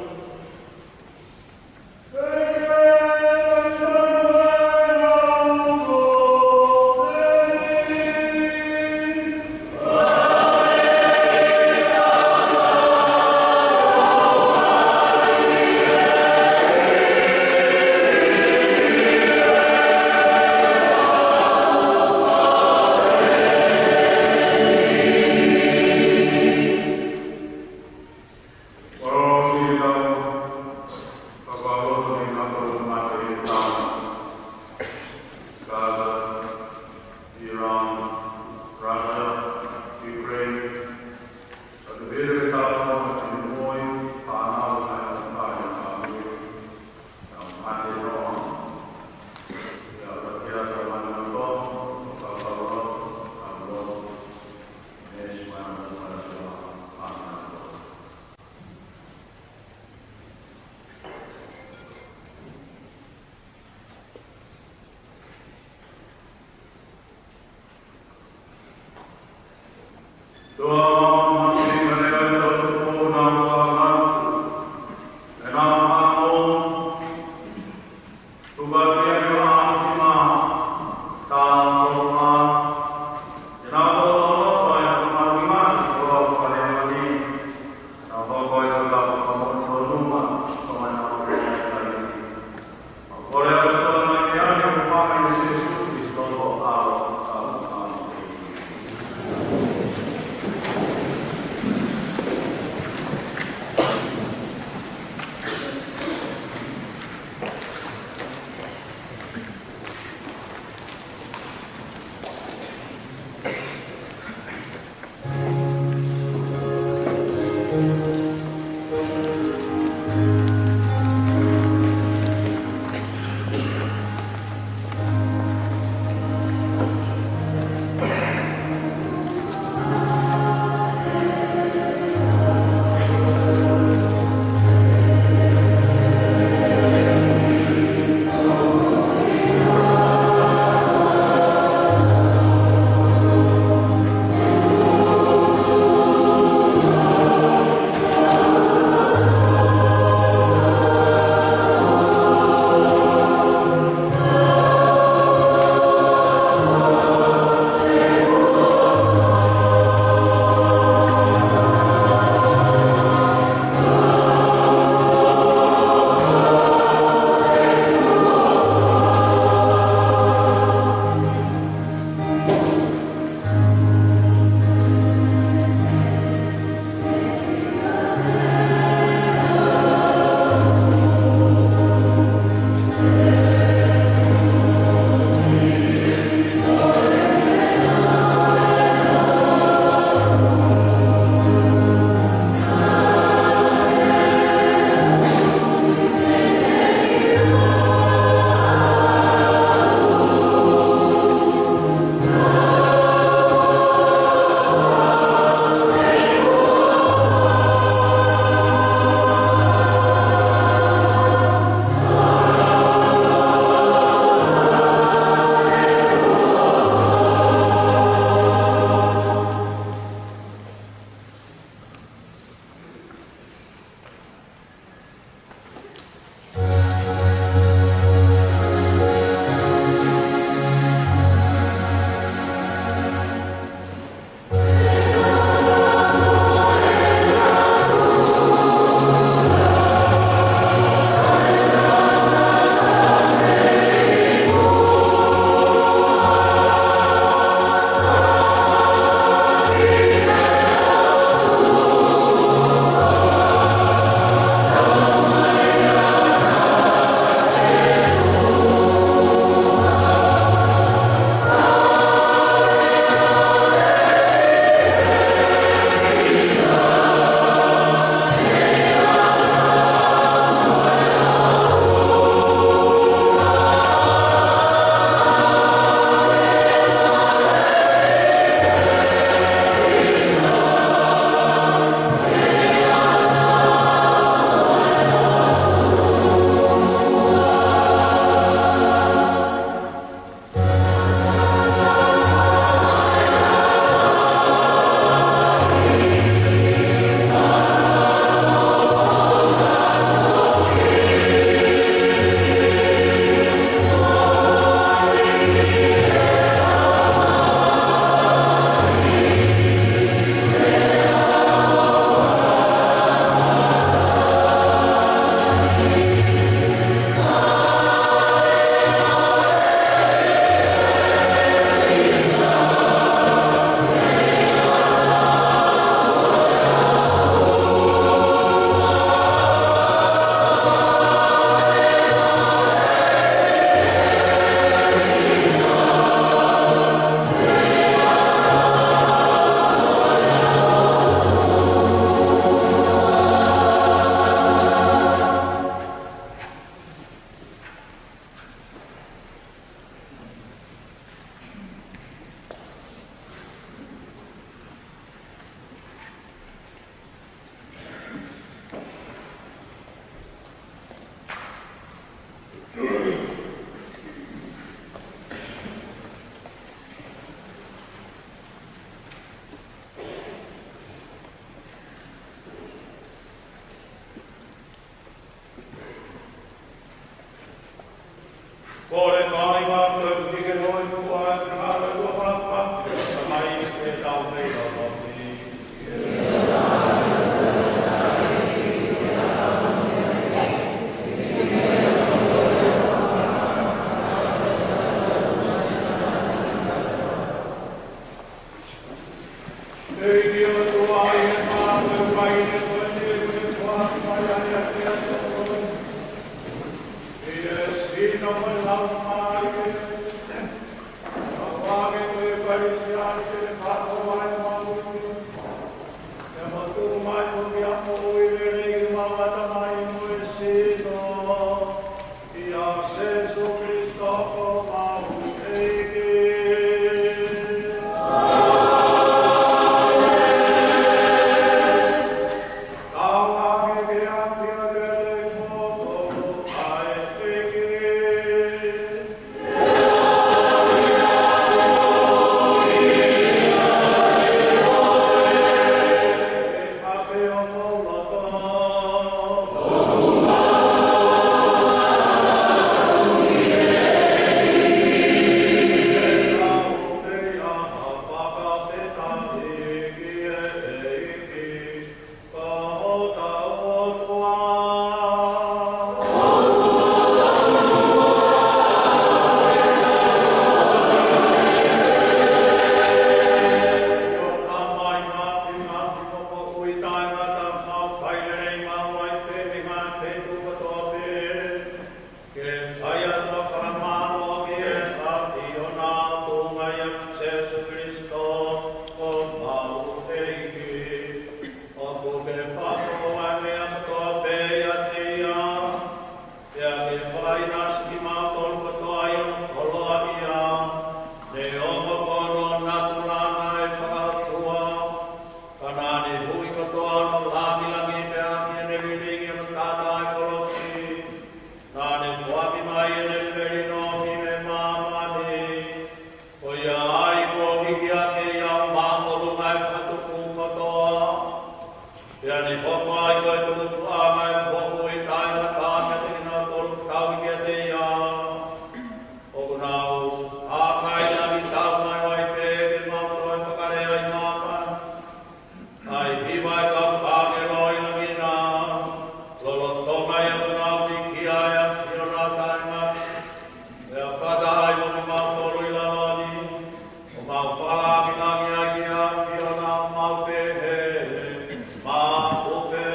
Gaza, Iran, Russia, Ukraine, ʻa e vere tau mo e moʻui fānau ʻa e ʻOtua ʻi he ʻAfio, ʻa e mate noa, ʻa e ʻapasia tau mate noa, ʻa e kaukau, ʻa e lotu, ʻa e ʻofa ʻa e ʻOtua. ʻOku ke fakafofonga e meʻa kotoa pē ʻiate ia, pea ke fakaʻinasi kimautolu kotoa ʻi hono koloaʻia, neongo ko hono natula ʻa e fakaʻotua, ka naʻa ne hui kotoa hono langilangi pea ki heʻene lilingi ʻo taʻataʻa e kolosi, naʻa ne foaki mai ʻene melino ki he māmani. Ko ia ai kuo hiki hake ia ʻo māʻolunga e fakatupu kotoa. Pea ne hoko ai ko e tupuʻanga ʻo e moʻui taʻengata kiate kinautolu ʻoku tauhi kiate ia. ʻOku nau hākailangitau mai ai pē ke mau toe fakalea ʻi māmani. ʻA e hiva ʻa e kau ʻāngelo ʻi langi na, lolotonga ia ʻoku nau vīkia ʻa e ʻAfiona taʻengata. Pea fakataha ai mo kimautolu ʻi lalo ni, ʻo mau fakalangilangiʻi ʻa e ʻAfiona ʻo mau pehē, Maʻu pē.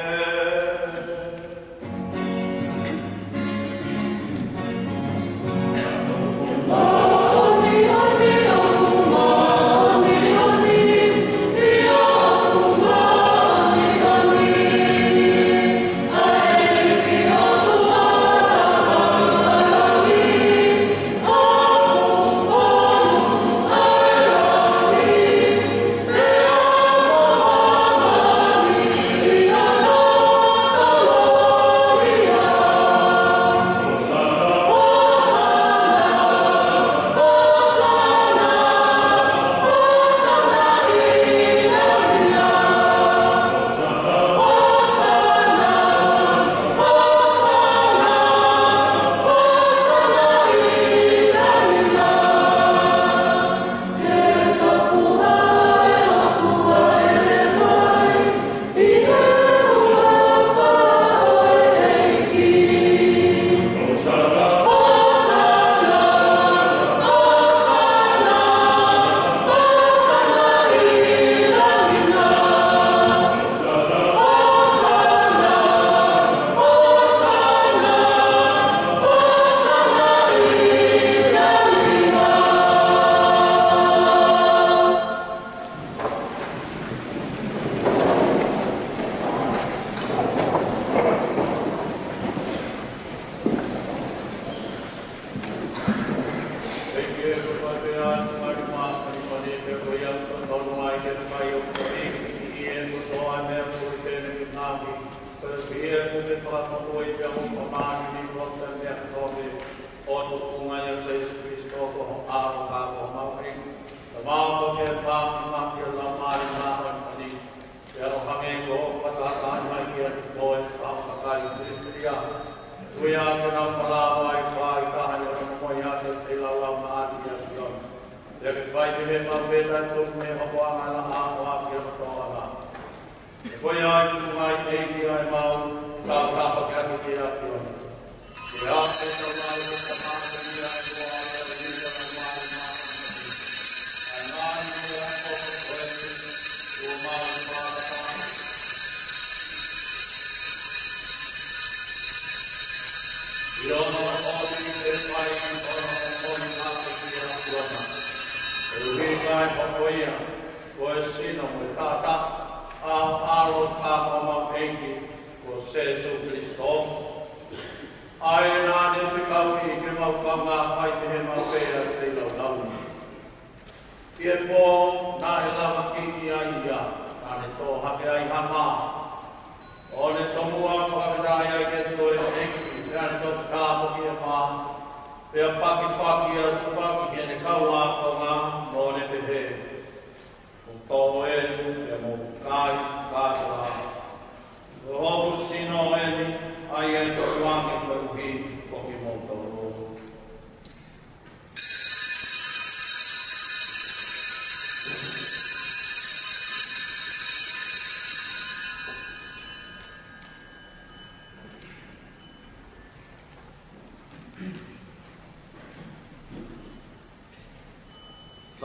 Ko e tuʻunga ia ʻo Sēsū Kalaisi ko ho ʻAlo ka ko homau ʻEiki. Ka mau ko ke mafimafi ʻa e Laumālie Māʻoniʻoni. Pea ʻo hangē ko hoʻo fakatahaʻi mai kiate kinautolu ʻa e kau kakai Filisitia, ʻuhinga ke nau malava ʻa e faʻahitaha ʻi hono momoʻi ʻaki ʻa e feilaulau maʻa ʻa e ʻAfiona. Pea ke fai pehē maʻu pē taʻetuku mei he hokoʻanga ʻo e laʻā ʻo aʻu ki hono toʻonga. He ko ia ʻa e tuʻunga ʻa e ʻEiki ʻa ʻemau tautapa ki he ʻAfiona. Ke ʻoua te tau ʻai ke tau maʻu ʻa e ʻOtua ʻa e ʻEiki ʻa e Laumālie Māʻoniʻoni. ʻA e ngaahi meʻa ʻoku ʻoku ʻoku ʻoku ʻoku ʻi hono ʻomi ke fai ʻi Hama. ʻO ne tomuʻa fakafetaʻi ai kiate koe ʻEiki, pea ne toki tāpuakiʻi ʻa e mā, pea pakipaki ʻa e tufa ki heʻene kau ākonga, mo ne pehē: Mou tō eni, pea mou kai kātoa. Ko hoku sino eni, ʻa ia ʻe tukuange koeʻuhi ko kimoutolu.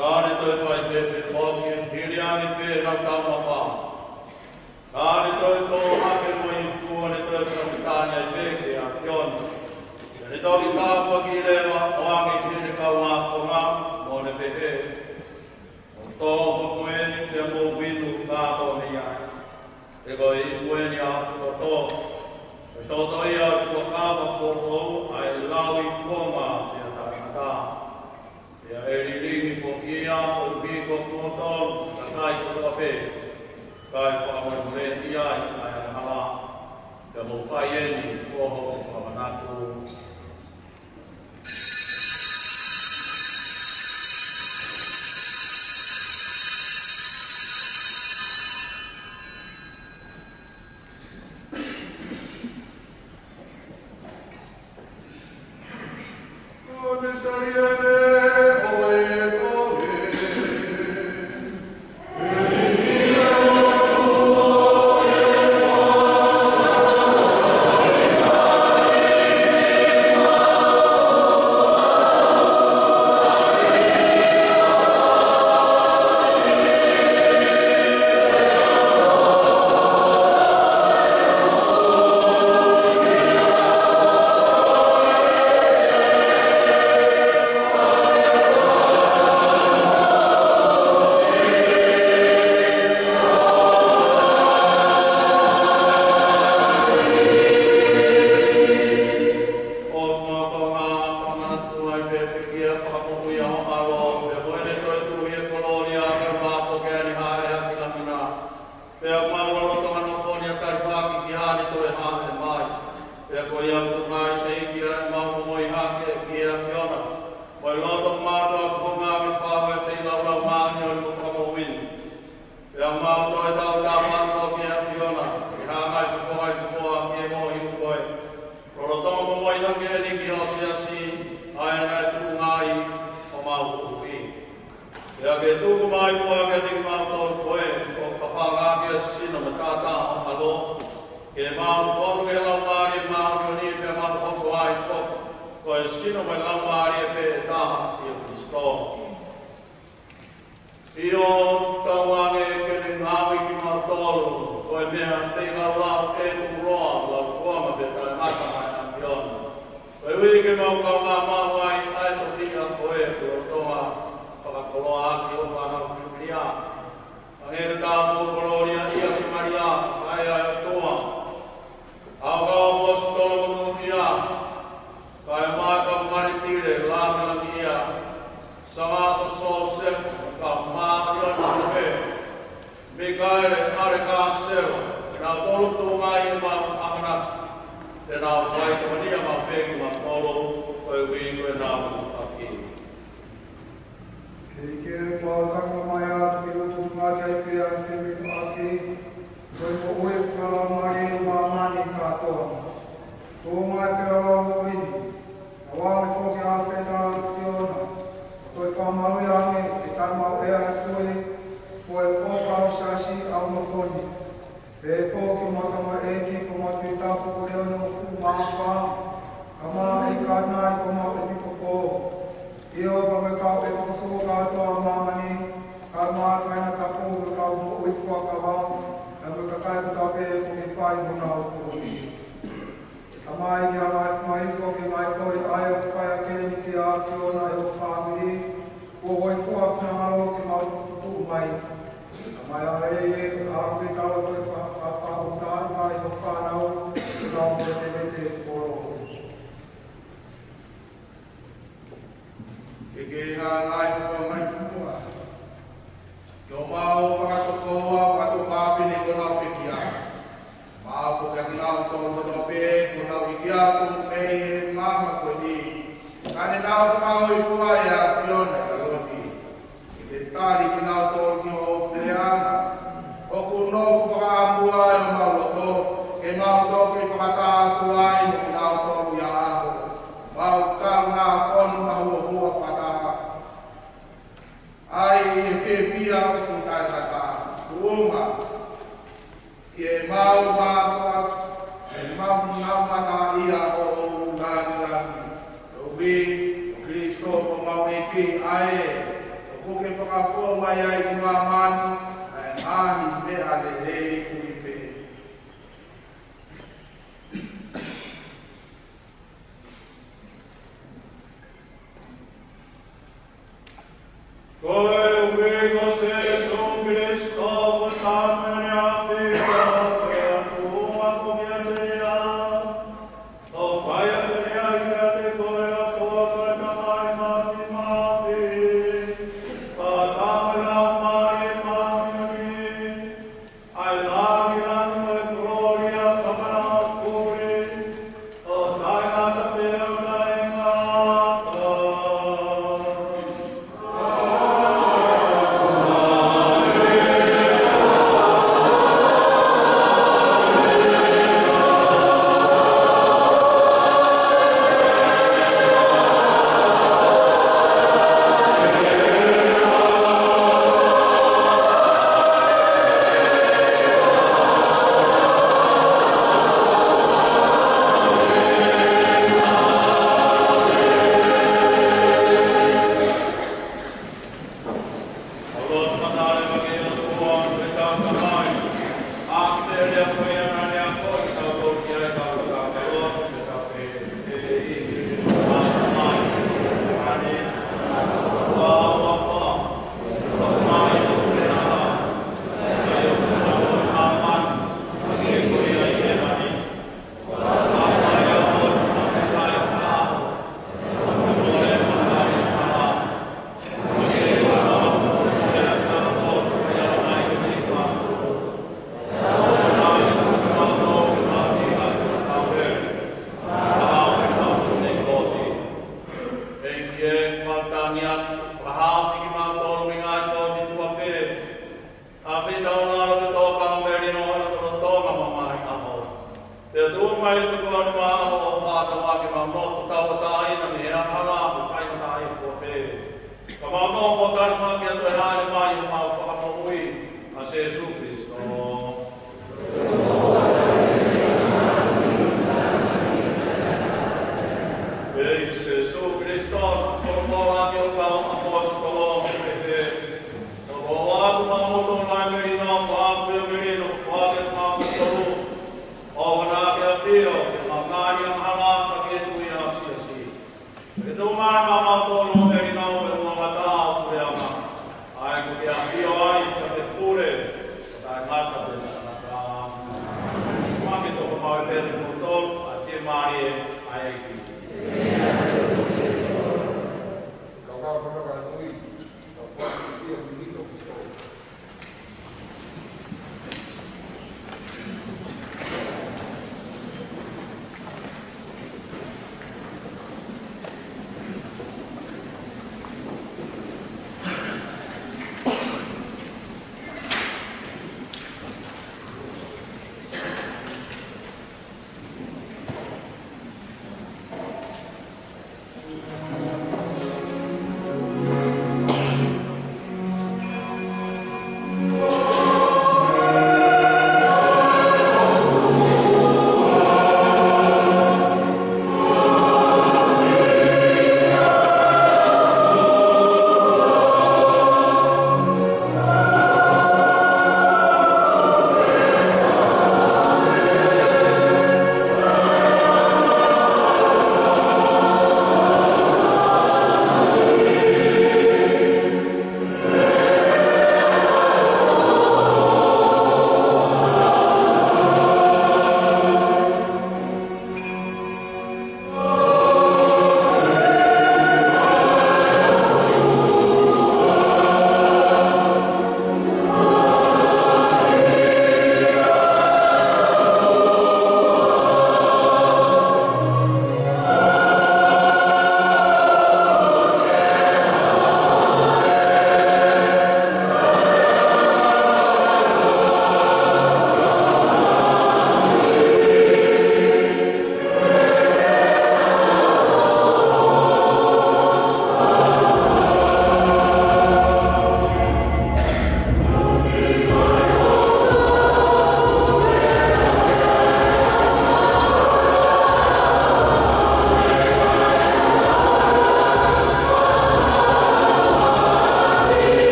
Ka ne toe fai pehē foki, hili ange pē ʻenau taumafa. Ka ne toe tō hake mo iku, ʻo ne toe fakafetaʻi ai pē ki he ʻAfiona. Pea ne toki tāpuakiʻi leva ʻo ʻoange ki heʻene kau ākonga, mo ne pehē: Mou tō foki eni, pea mou inu kātoa mei ai. He ko e iku eni ʻa hoku toto, ko e toto ia ʻo e fuakava foʻou, ʻa ia ʻe lauikuonga pea taʻengata. Pea ʻe lilingi foki ia koeʻuhi ko kimoutolu, kakai kotoa pē, kae fakamolemoleʻi ai ʻa e angahala. Pea mou fai eni ko hoku fakamanatu. ʻOku mau kaungā fakamanatu ai pē ki he fakamoʻui ʻa ho ʻAlo, pea ko ʻene toetuʻu ʻi he kolōlia, pea mau foki ʻi he haʻele ʻa e kiʻi Lami na. Pea mau lolotonga nofo ni ʻo tali hake ki haʻane toe hāʻele mai. Pea ko ia ʻoku ngali ʻEiki ʻa ʻemau momoi hake ki he ʻAfiona, mo e loto mātuʻaki houngaʻia ke fai e feilaulau māʻoniʻoni ʻo e fakamoʻui ni. Pea mau toe tautapa atu foki ki he ʻAfiona, ke hanga ʻe he fofonga ʻo e ʻOtua ke moʻui ʻi he koe. Lolotonga momoi hake eni ki ho siasi, ʻa ia naʻe tuʻunga ai homau Huhuʻi. Pea ke tuku mai muʻa kiate kimautolu ko e fakafafangaʻaki ʻo e sino mo e taʻataʻa ʻo ho ʻAlo, ke mau fonu ʻi he Laumālie Māʻoniʻoni, pea mau hoko ai foki ko e sino mo e laumālie pē ʻe taha ʻia Kalaisi. ʻIo, tauange ke ne ngaohi kimautolu ko e meʻa feilaulau ʻe tuʻuloa, lauikuonga pea taʻengata maʻa e ʻAfiona. Koeʻuhi ke mau kaungā maʻu ai ʻa e tofiʻa ko ē kuo lolotonga fakakoloa ʻaki ʻo fānau filifilia. Hangē ko e tāpuaki kolōlia ʻia Maria, faʻē ʻa e ʻOtua, ʻa e kau ʻaposetolo monūʻia, kae ʻumaʻā e kau mātili lāngilangiʻia, Sangata Siosefa, kau māʻoniʻoni pē, Mikaele, ʻAlekisanda, kinautolu tuʻunga ʻi heʻemau ʻamanaki, te nau faitokoniʻi maʻu pē kimautolu, koeʻuhi ko ʻenau fakakiwi. Ke ke mau tanga mai atu ke utu tuʻunga ki ai pē ʻa e femoʻuekina, ko e moʻui fakalaumālie ʻi māmani kātoa. Tuʻunga ʻi he feilaulau ko eni, ʻoange foki ʻa e fetalai ʻa e ʻAfiona, ʻo toe fakamāuʻi ange ke tau maʻu ʻa e tui, ko e ʻofa ʻo e siasi ʻa e ʻOtua ni. Pehē foki ʻemau tamaioʻeiki ko Matuʻi Tapu ko Leone Fuʻu Maʻafa, kae ʻumaʻā e Katinali ko homau ʻEpikopō. ʻIo, pea mo e kau ʻepisikopo kātoa ʻo māmani, kae ʻumaʻā e faʻahinga tapu mo e kau moʻui fuakava, pea mo e kakai kotoa pē kuo ke fai honau tui. Tamai, ke hanga ʻe he fanga hifo ke ngali kole ʻa e ʻofa ʻa e ʻEiki ki he ʻAfiona ʻi ho fāmili, kuo hōifua ho finangalo ke mau tuʻu mai. Tamai, ʻa e lelei ē, ʻa e fetauʻaki ʻo e fa-, fa-, fa-, ʻofa mai ho fānau, ke nau movetevete ʻi ho kolo. Ke ke hanga ʻe he fakamoʻui mai ki muʻa. Ke mau fakatokoua, fakatuʻu fafine ko honau Kotoa pē kuo nau hiki atu mei he maama ko eni, ka ne nau fakahōifua ʻe he ʻAfiona ʻi he ʻaho ni. Ke ke tali kinautolu ki hoʻo puleʻanga. ʻOku nofo fakaʻamu ʻa homau loto ke mau toki fakataha atu ai mo kinautolu ʻi ha ʻaho, mau talangofua mahuohua fakataha ai ʻi he fiefia ʻoku taʻengata. Tuʻunga ʻi heʻemau mātuʻa, ʻemau nau mataʻia ʻo e lāngilangi. Koeʻuhi ko Kalaisi ko homau ʻEiki, ʻa ē ʻoku ke fakafou mai ai ki māmani ʻa e ngaahi meʻa lelei kui pē. Koeʻuhi ko Sīsū Kalaisi ko e Tama ʻo e ʻAfiona, ko e ʻOtua, ko ia pē ia, ʻoku ʻiate ia, ʻiate koe ʻa e ʻOtua, ko e Tamai Māfimafi, fakataha mo e Laumālie Māʻoniʻoni, ʻa e lāngilangi mo e kolōlia fakalangi fuli, ʻo taʻengata pea taʻengata. ʻEiki ē, mau tangi atu, fakahaofi kimautolu mei he ngaahi tō ni fua pē. ʻAfio ʻi taulalo ke tō kau melino ʻi he lotolotonga mo e ngaahi ʻaho. Pea tuʻu mai ʻi he tokoni ʻo e ʻAlo ʻo fātau ʻaki ʻemau nofo tauʻatāina mei he angahala mo e faingataʻaʻia fua pē, ka mau nofo talifaki atu ʻa e hāʻele mai ʻo homau Fakamoʻui, ʻa Sīsū Kalaisi. ʻEiki Sīsū Kalaisi, naʻa ke folofola ki hoʻo kau ʻaposetolo, ʻo pehē, Naʻa ku ʻoatu kimautolu ʻa e melino, ko hoʻo ʻapi ʻo e melino, foaki kiate kimautolu. ʻOua naʻa ke ʻafio ki he ngaahi angahala, ka ke tui ʻa e siasi. Ke tuʻu mai maʻamautolu ʻa e melino, pea ʻoua naʻa ke ʻafio ai, ka ke pule, ʻo taʻengata pea taʻengata. Ke tau maʻu ʻe kimoutolu ʻa e fiemālie ʻa e ʻEiki.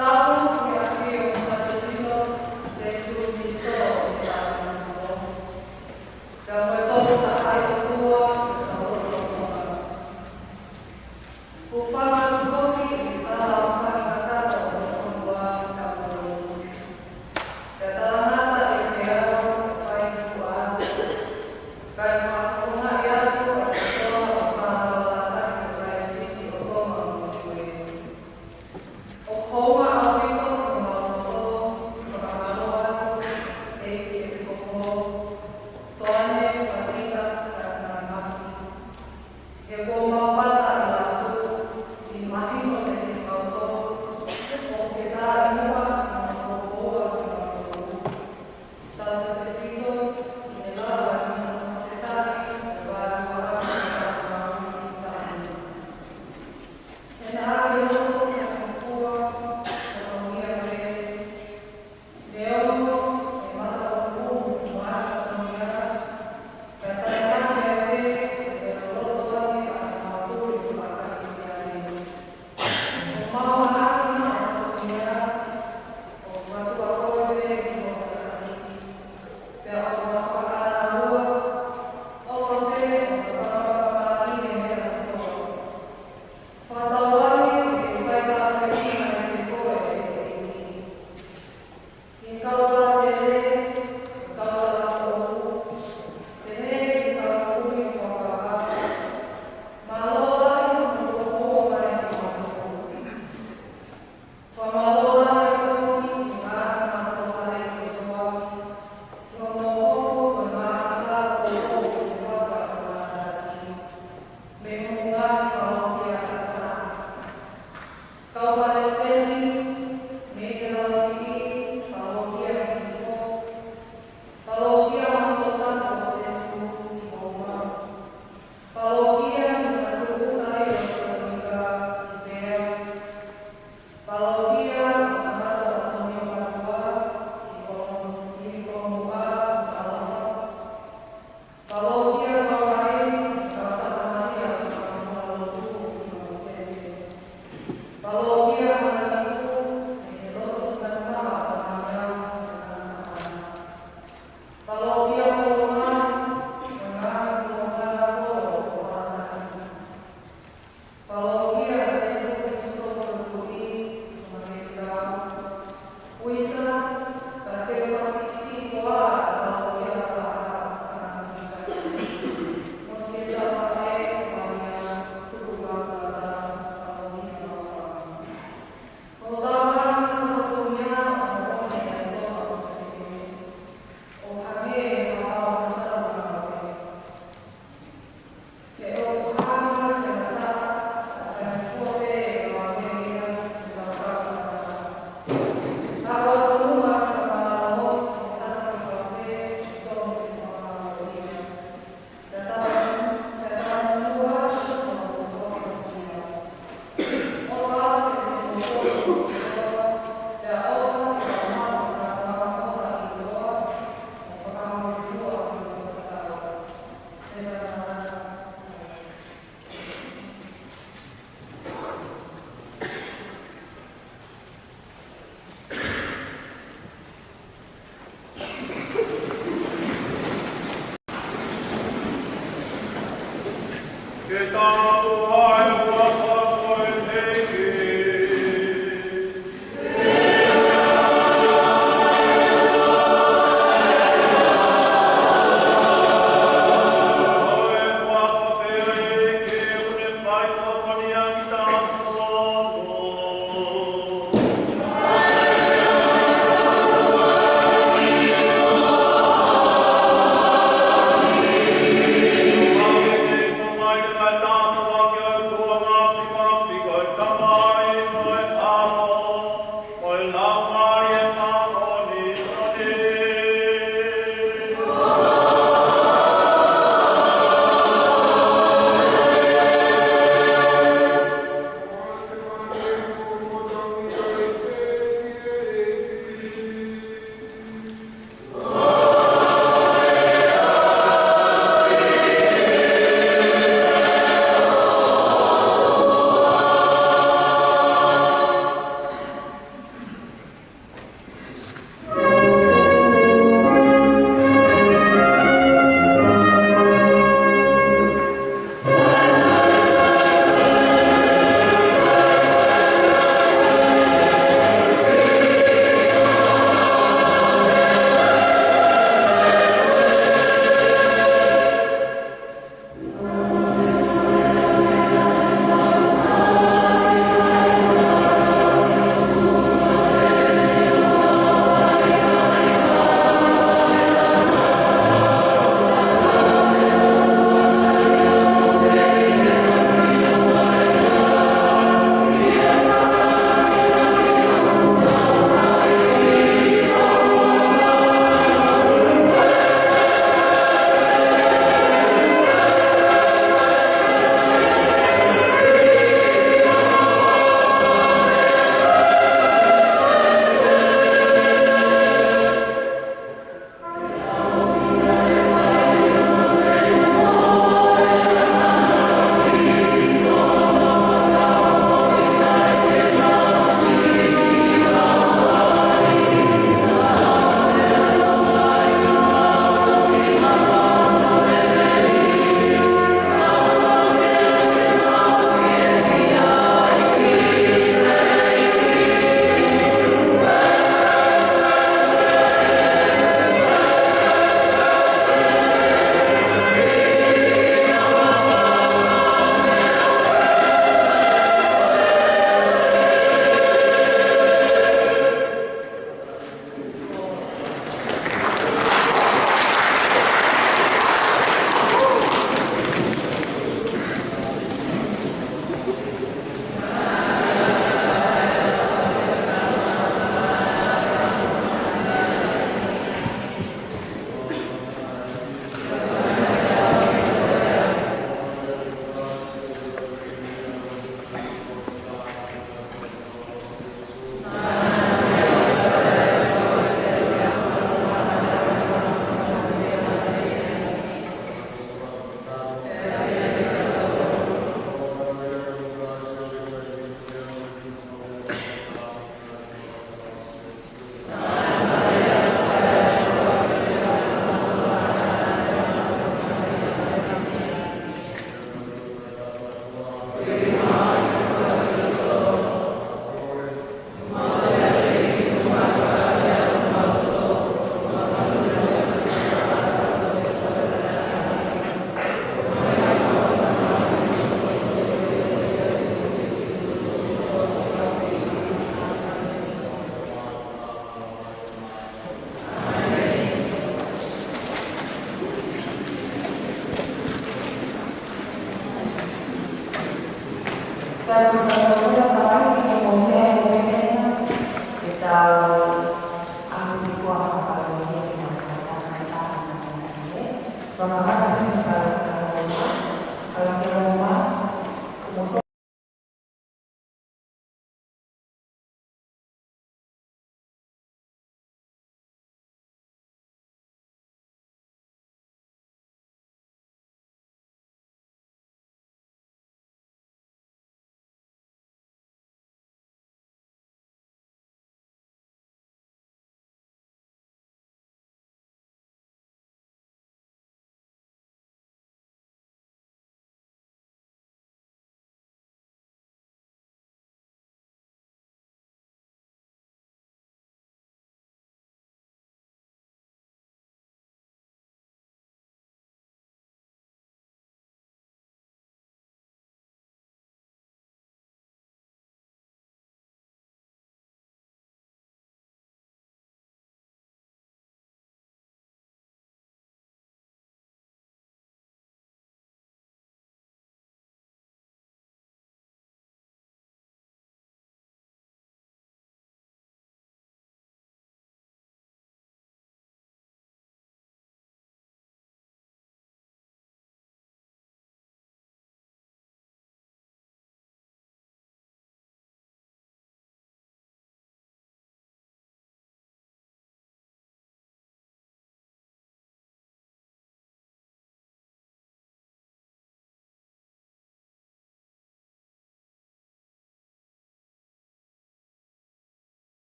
Tapu ki he ʻAfio Māʻoniʻoni, Sīsū Kalaisi ʻo e Tākanga Moʻui. Ka mo e Tolu Tahaʻi ʻOtua, ka mo e Tolu Tahaʻi. Kuo fanga atu foki ʻi he tala ʻo e fakatapu ʻo e fonua ka mo e lotu. Pea talangata ʻe he ʻEiki ʻo fai ki tuʻa atu. Kae fakafofongaʻi atu ʻa e kōtoa ʻo e fānau lātaki ʻo e Taisesi ʻo Tonga mo Niuē. ʻOku hounga ʻaupito ki homau loto, fakamālō atu, ʻEiki ʻEpikoopo Soane Pātita Katamaimafi. He kuo mau pata ʻi he lotu, ʻi he mahino ʻe he kau tō, ʻoku ke taʻeʻiloa, ʻi he mau kōkōua, ʻi he mau tō. Tautautefito ki he lava ʻo e misa fakafetaʻi ʻo e Vāluvalu ʻo e Tākanga Moʻui ʻi Tonga. He naʻa ke loto ki he ʻOtua, ʻo ʻomi ʻa e leʻo, ʻe mata ʻo ʻumu, ʻo ʻata ʻo ʻomi ʻa e, ka taʻe mate ʻa e, ʻe loloto ange ʻa e mau tui faka-Kalisitiane. ʻOku mau ʻaʻana ʻo ʻomi ʻa e, ʻo fatu ʻa koe pē ki ho tataki. Pea ʻoku mau fakaʻānaua, ʻo fatu ʻo fakaʻānaua ʻi he meʻa kotoa. Fakatauange ke fai tāpuekina ʻe koe ʻe he ʻEiki. Ki he kau tau tele, kau tau tau, pehē ki he kau kumi fuakava. Mālō lahi hoʻomou kōkōua mai kimautolu. Fakamālō lahi foki ki he ngaahi mātuʻa fale kotoa, ki hoʻomou hoko ko e ngaahi tau ʻo e vaka ʻo e lātaki. Mei hoʻomou ngaahi palokia ʻe taha. Kau palesiteni, mei he Lausiʻi, palokia ʻi Hihifo, palokia Maʻototapu ʻo Sēsū ʻi Houma, palokia ʻi Fatuʻuta ʻi Lotonika ʻi Peau, palokia ʻo Sangata ʻAtonio Matua ʻi Kolomu-, ʻi Kolomuʻa ʻi Talofa, palokia Hawaii, kautaha Malia ʻo e Fakafofonga Lotu ʻi Maʻufele. Palokia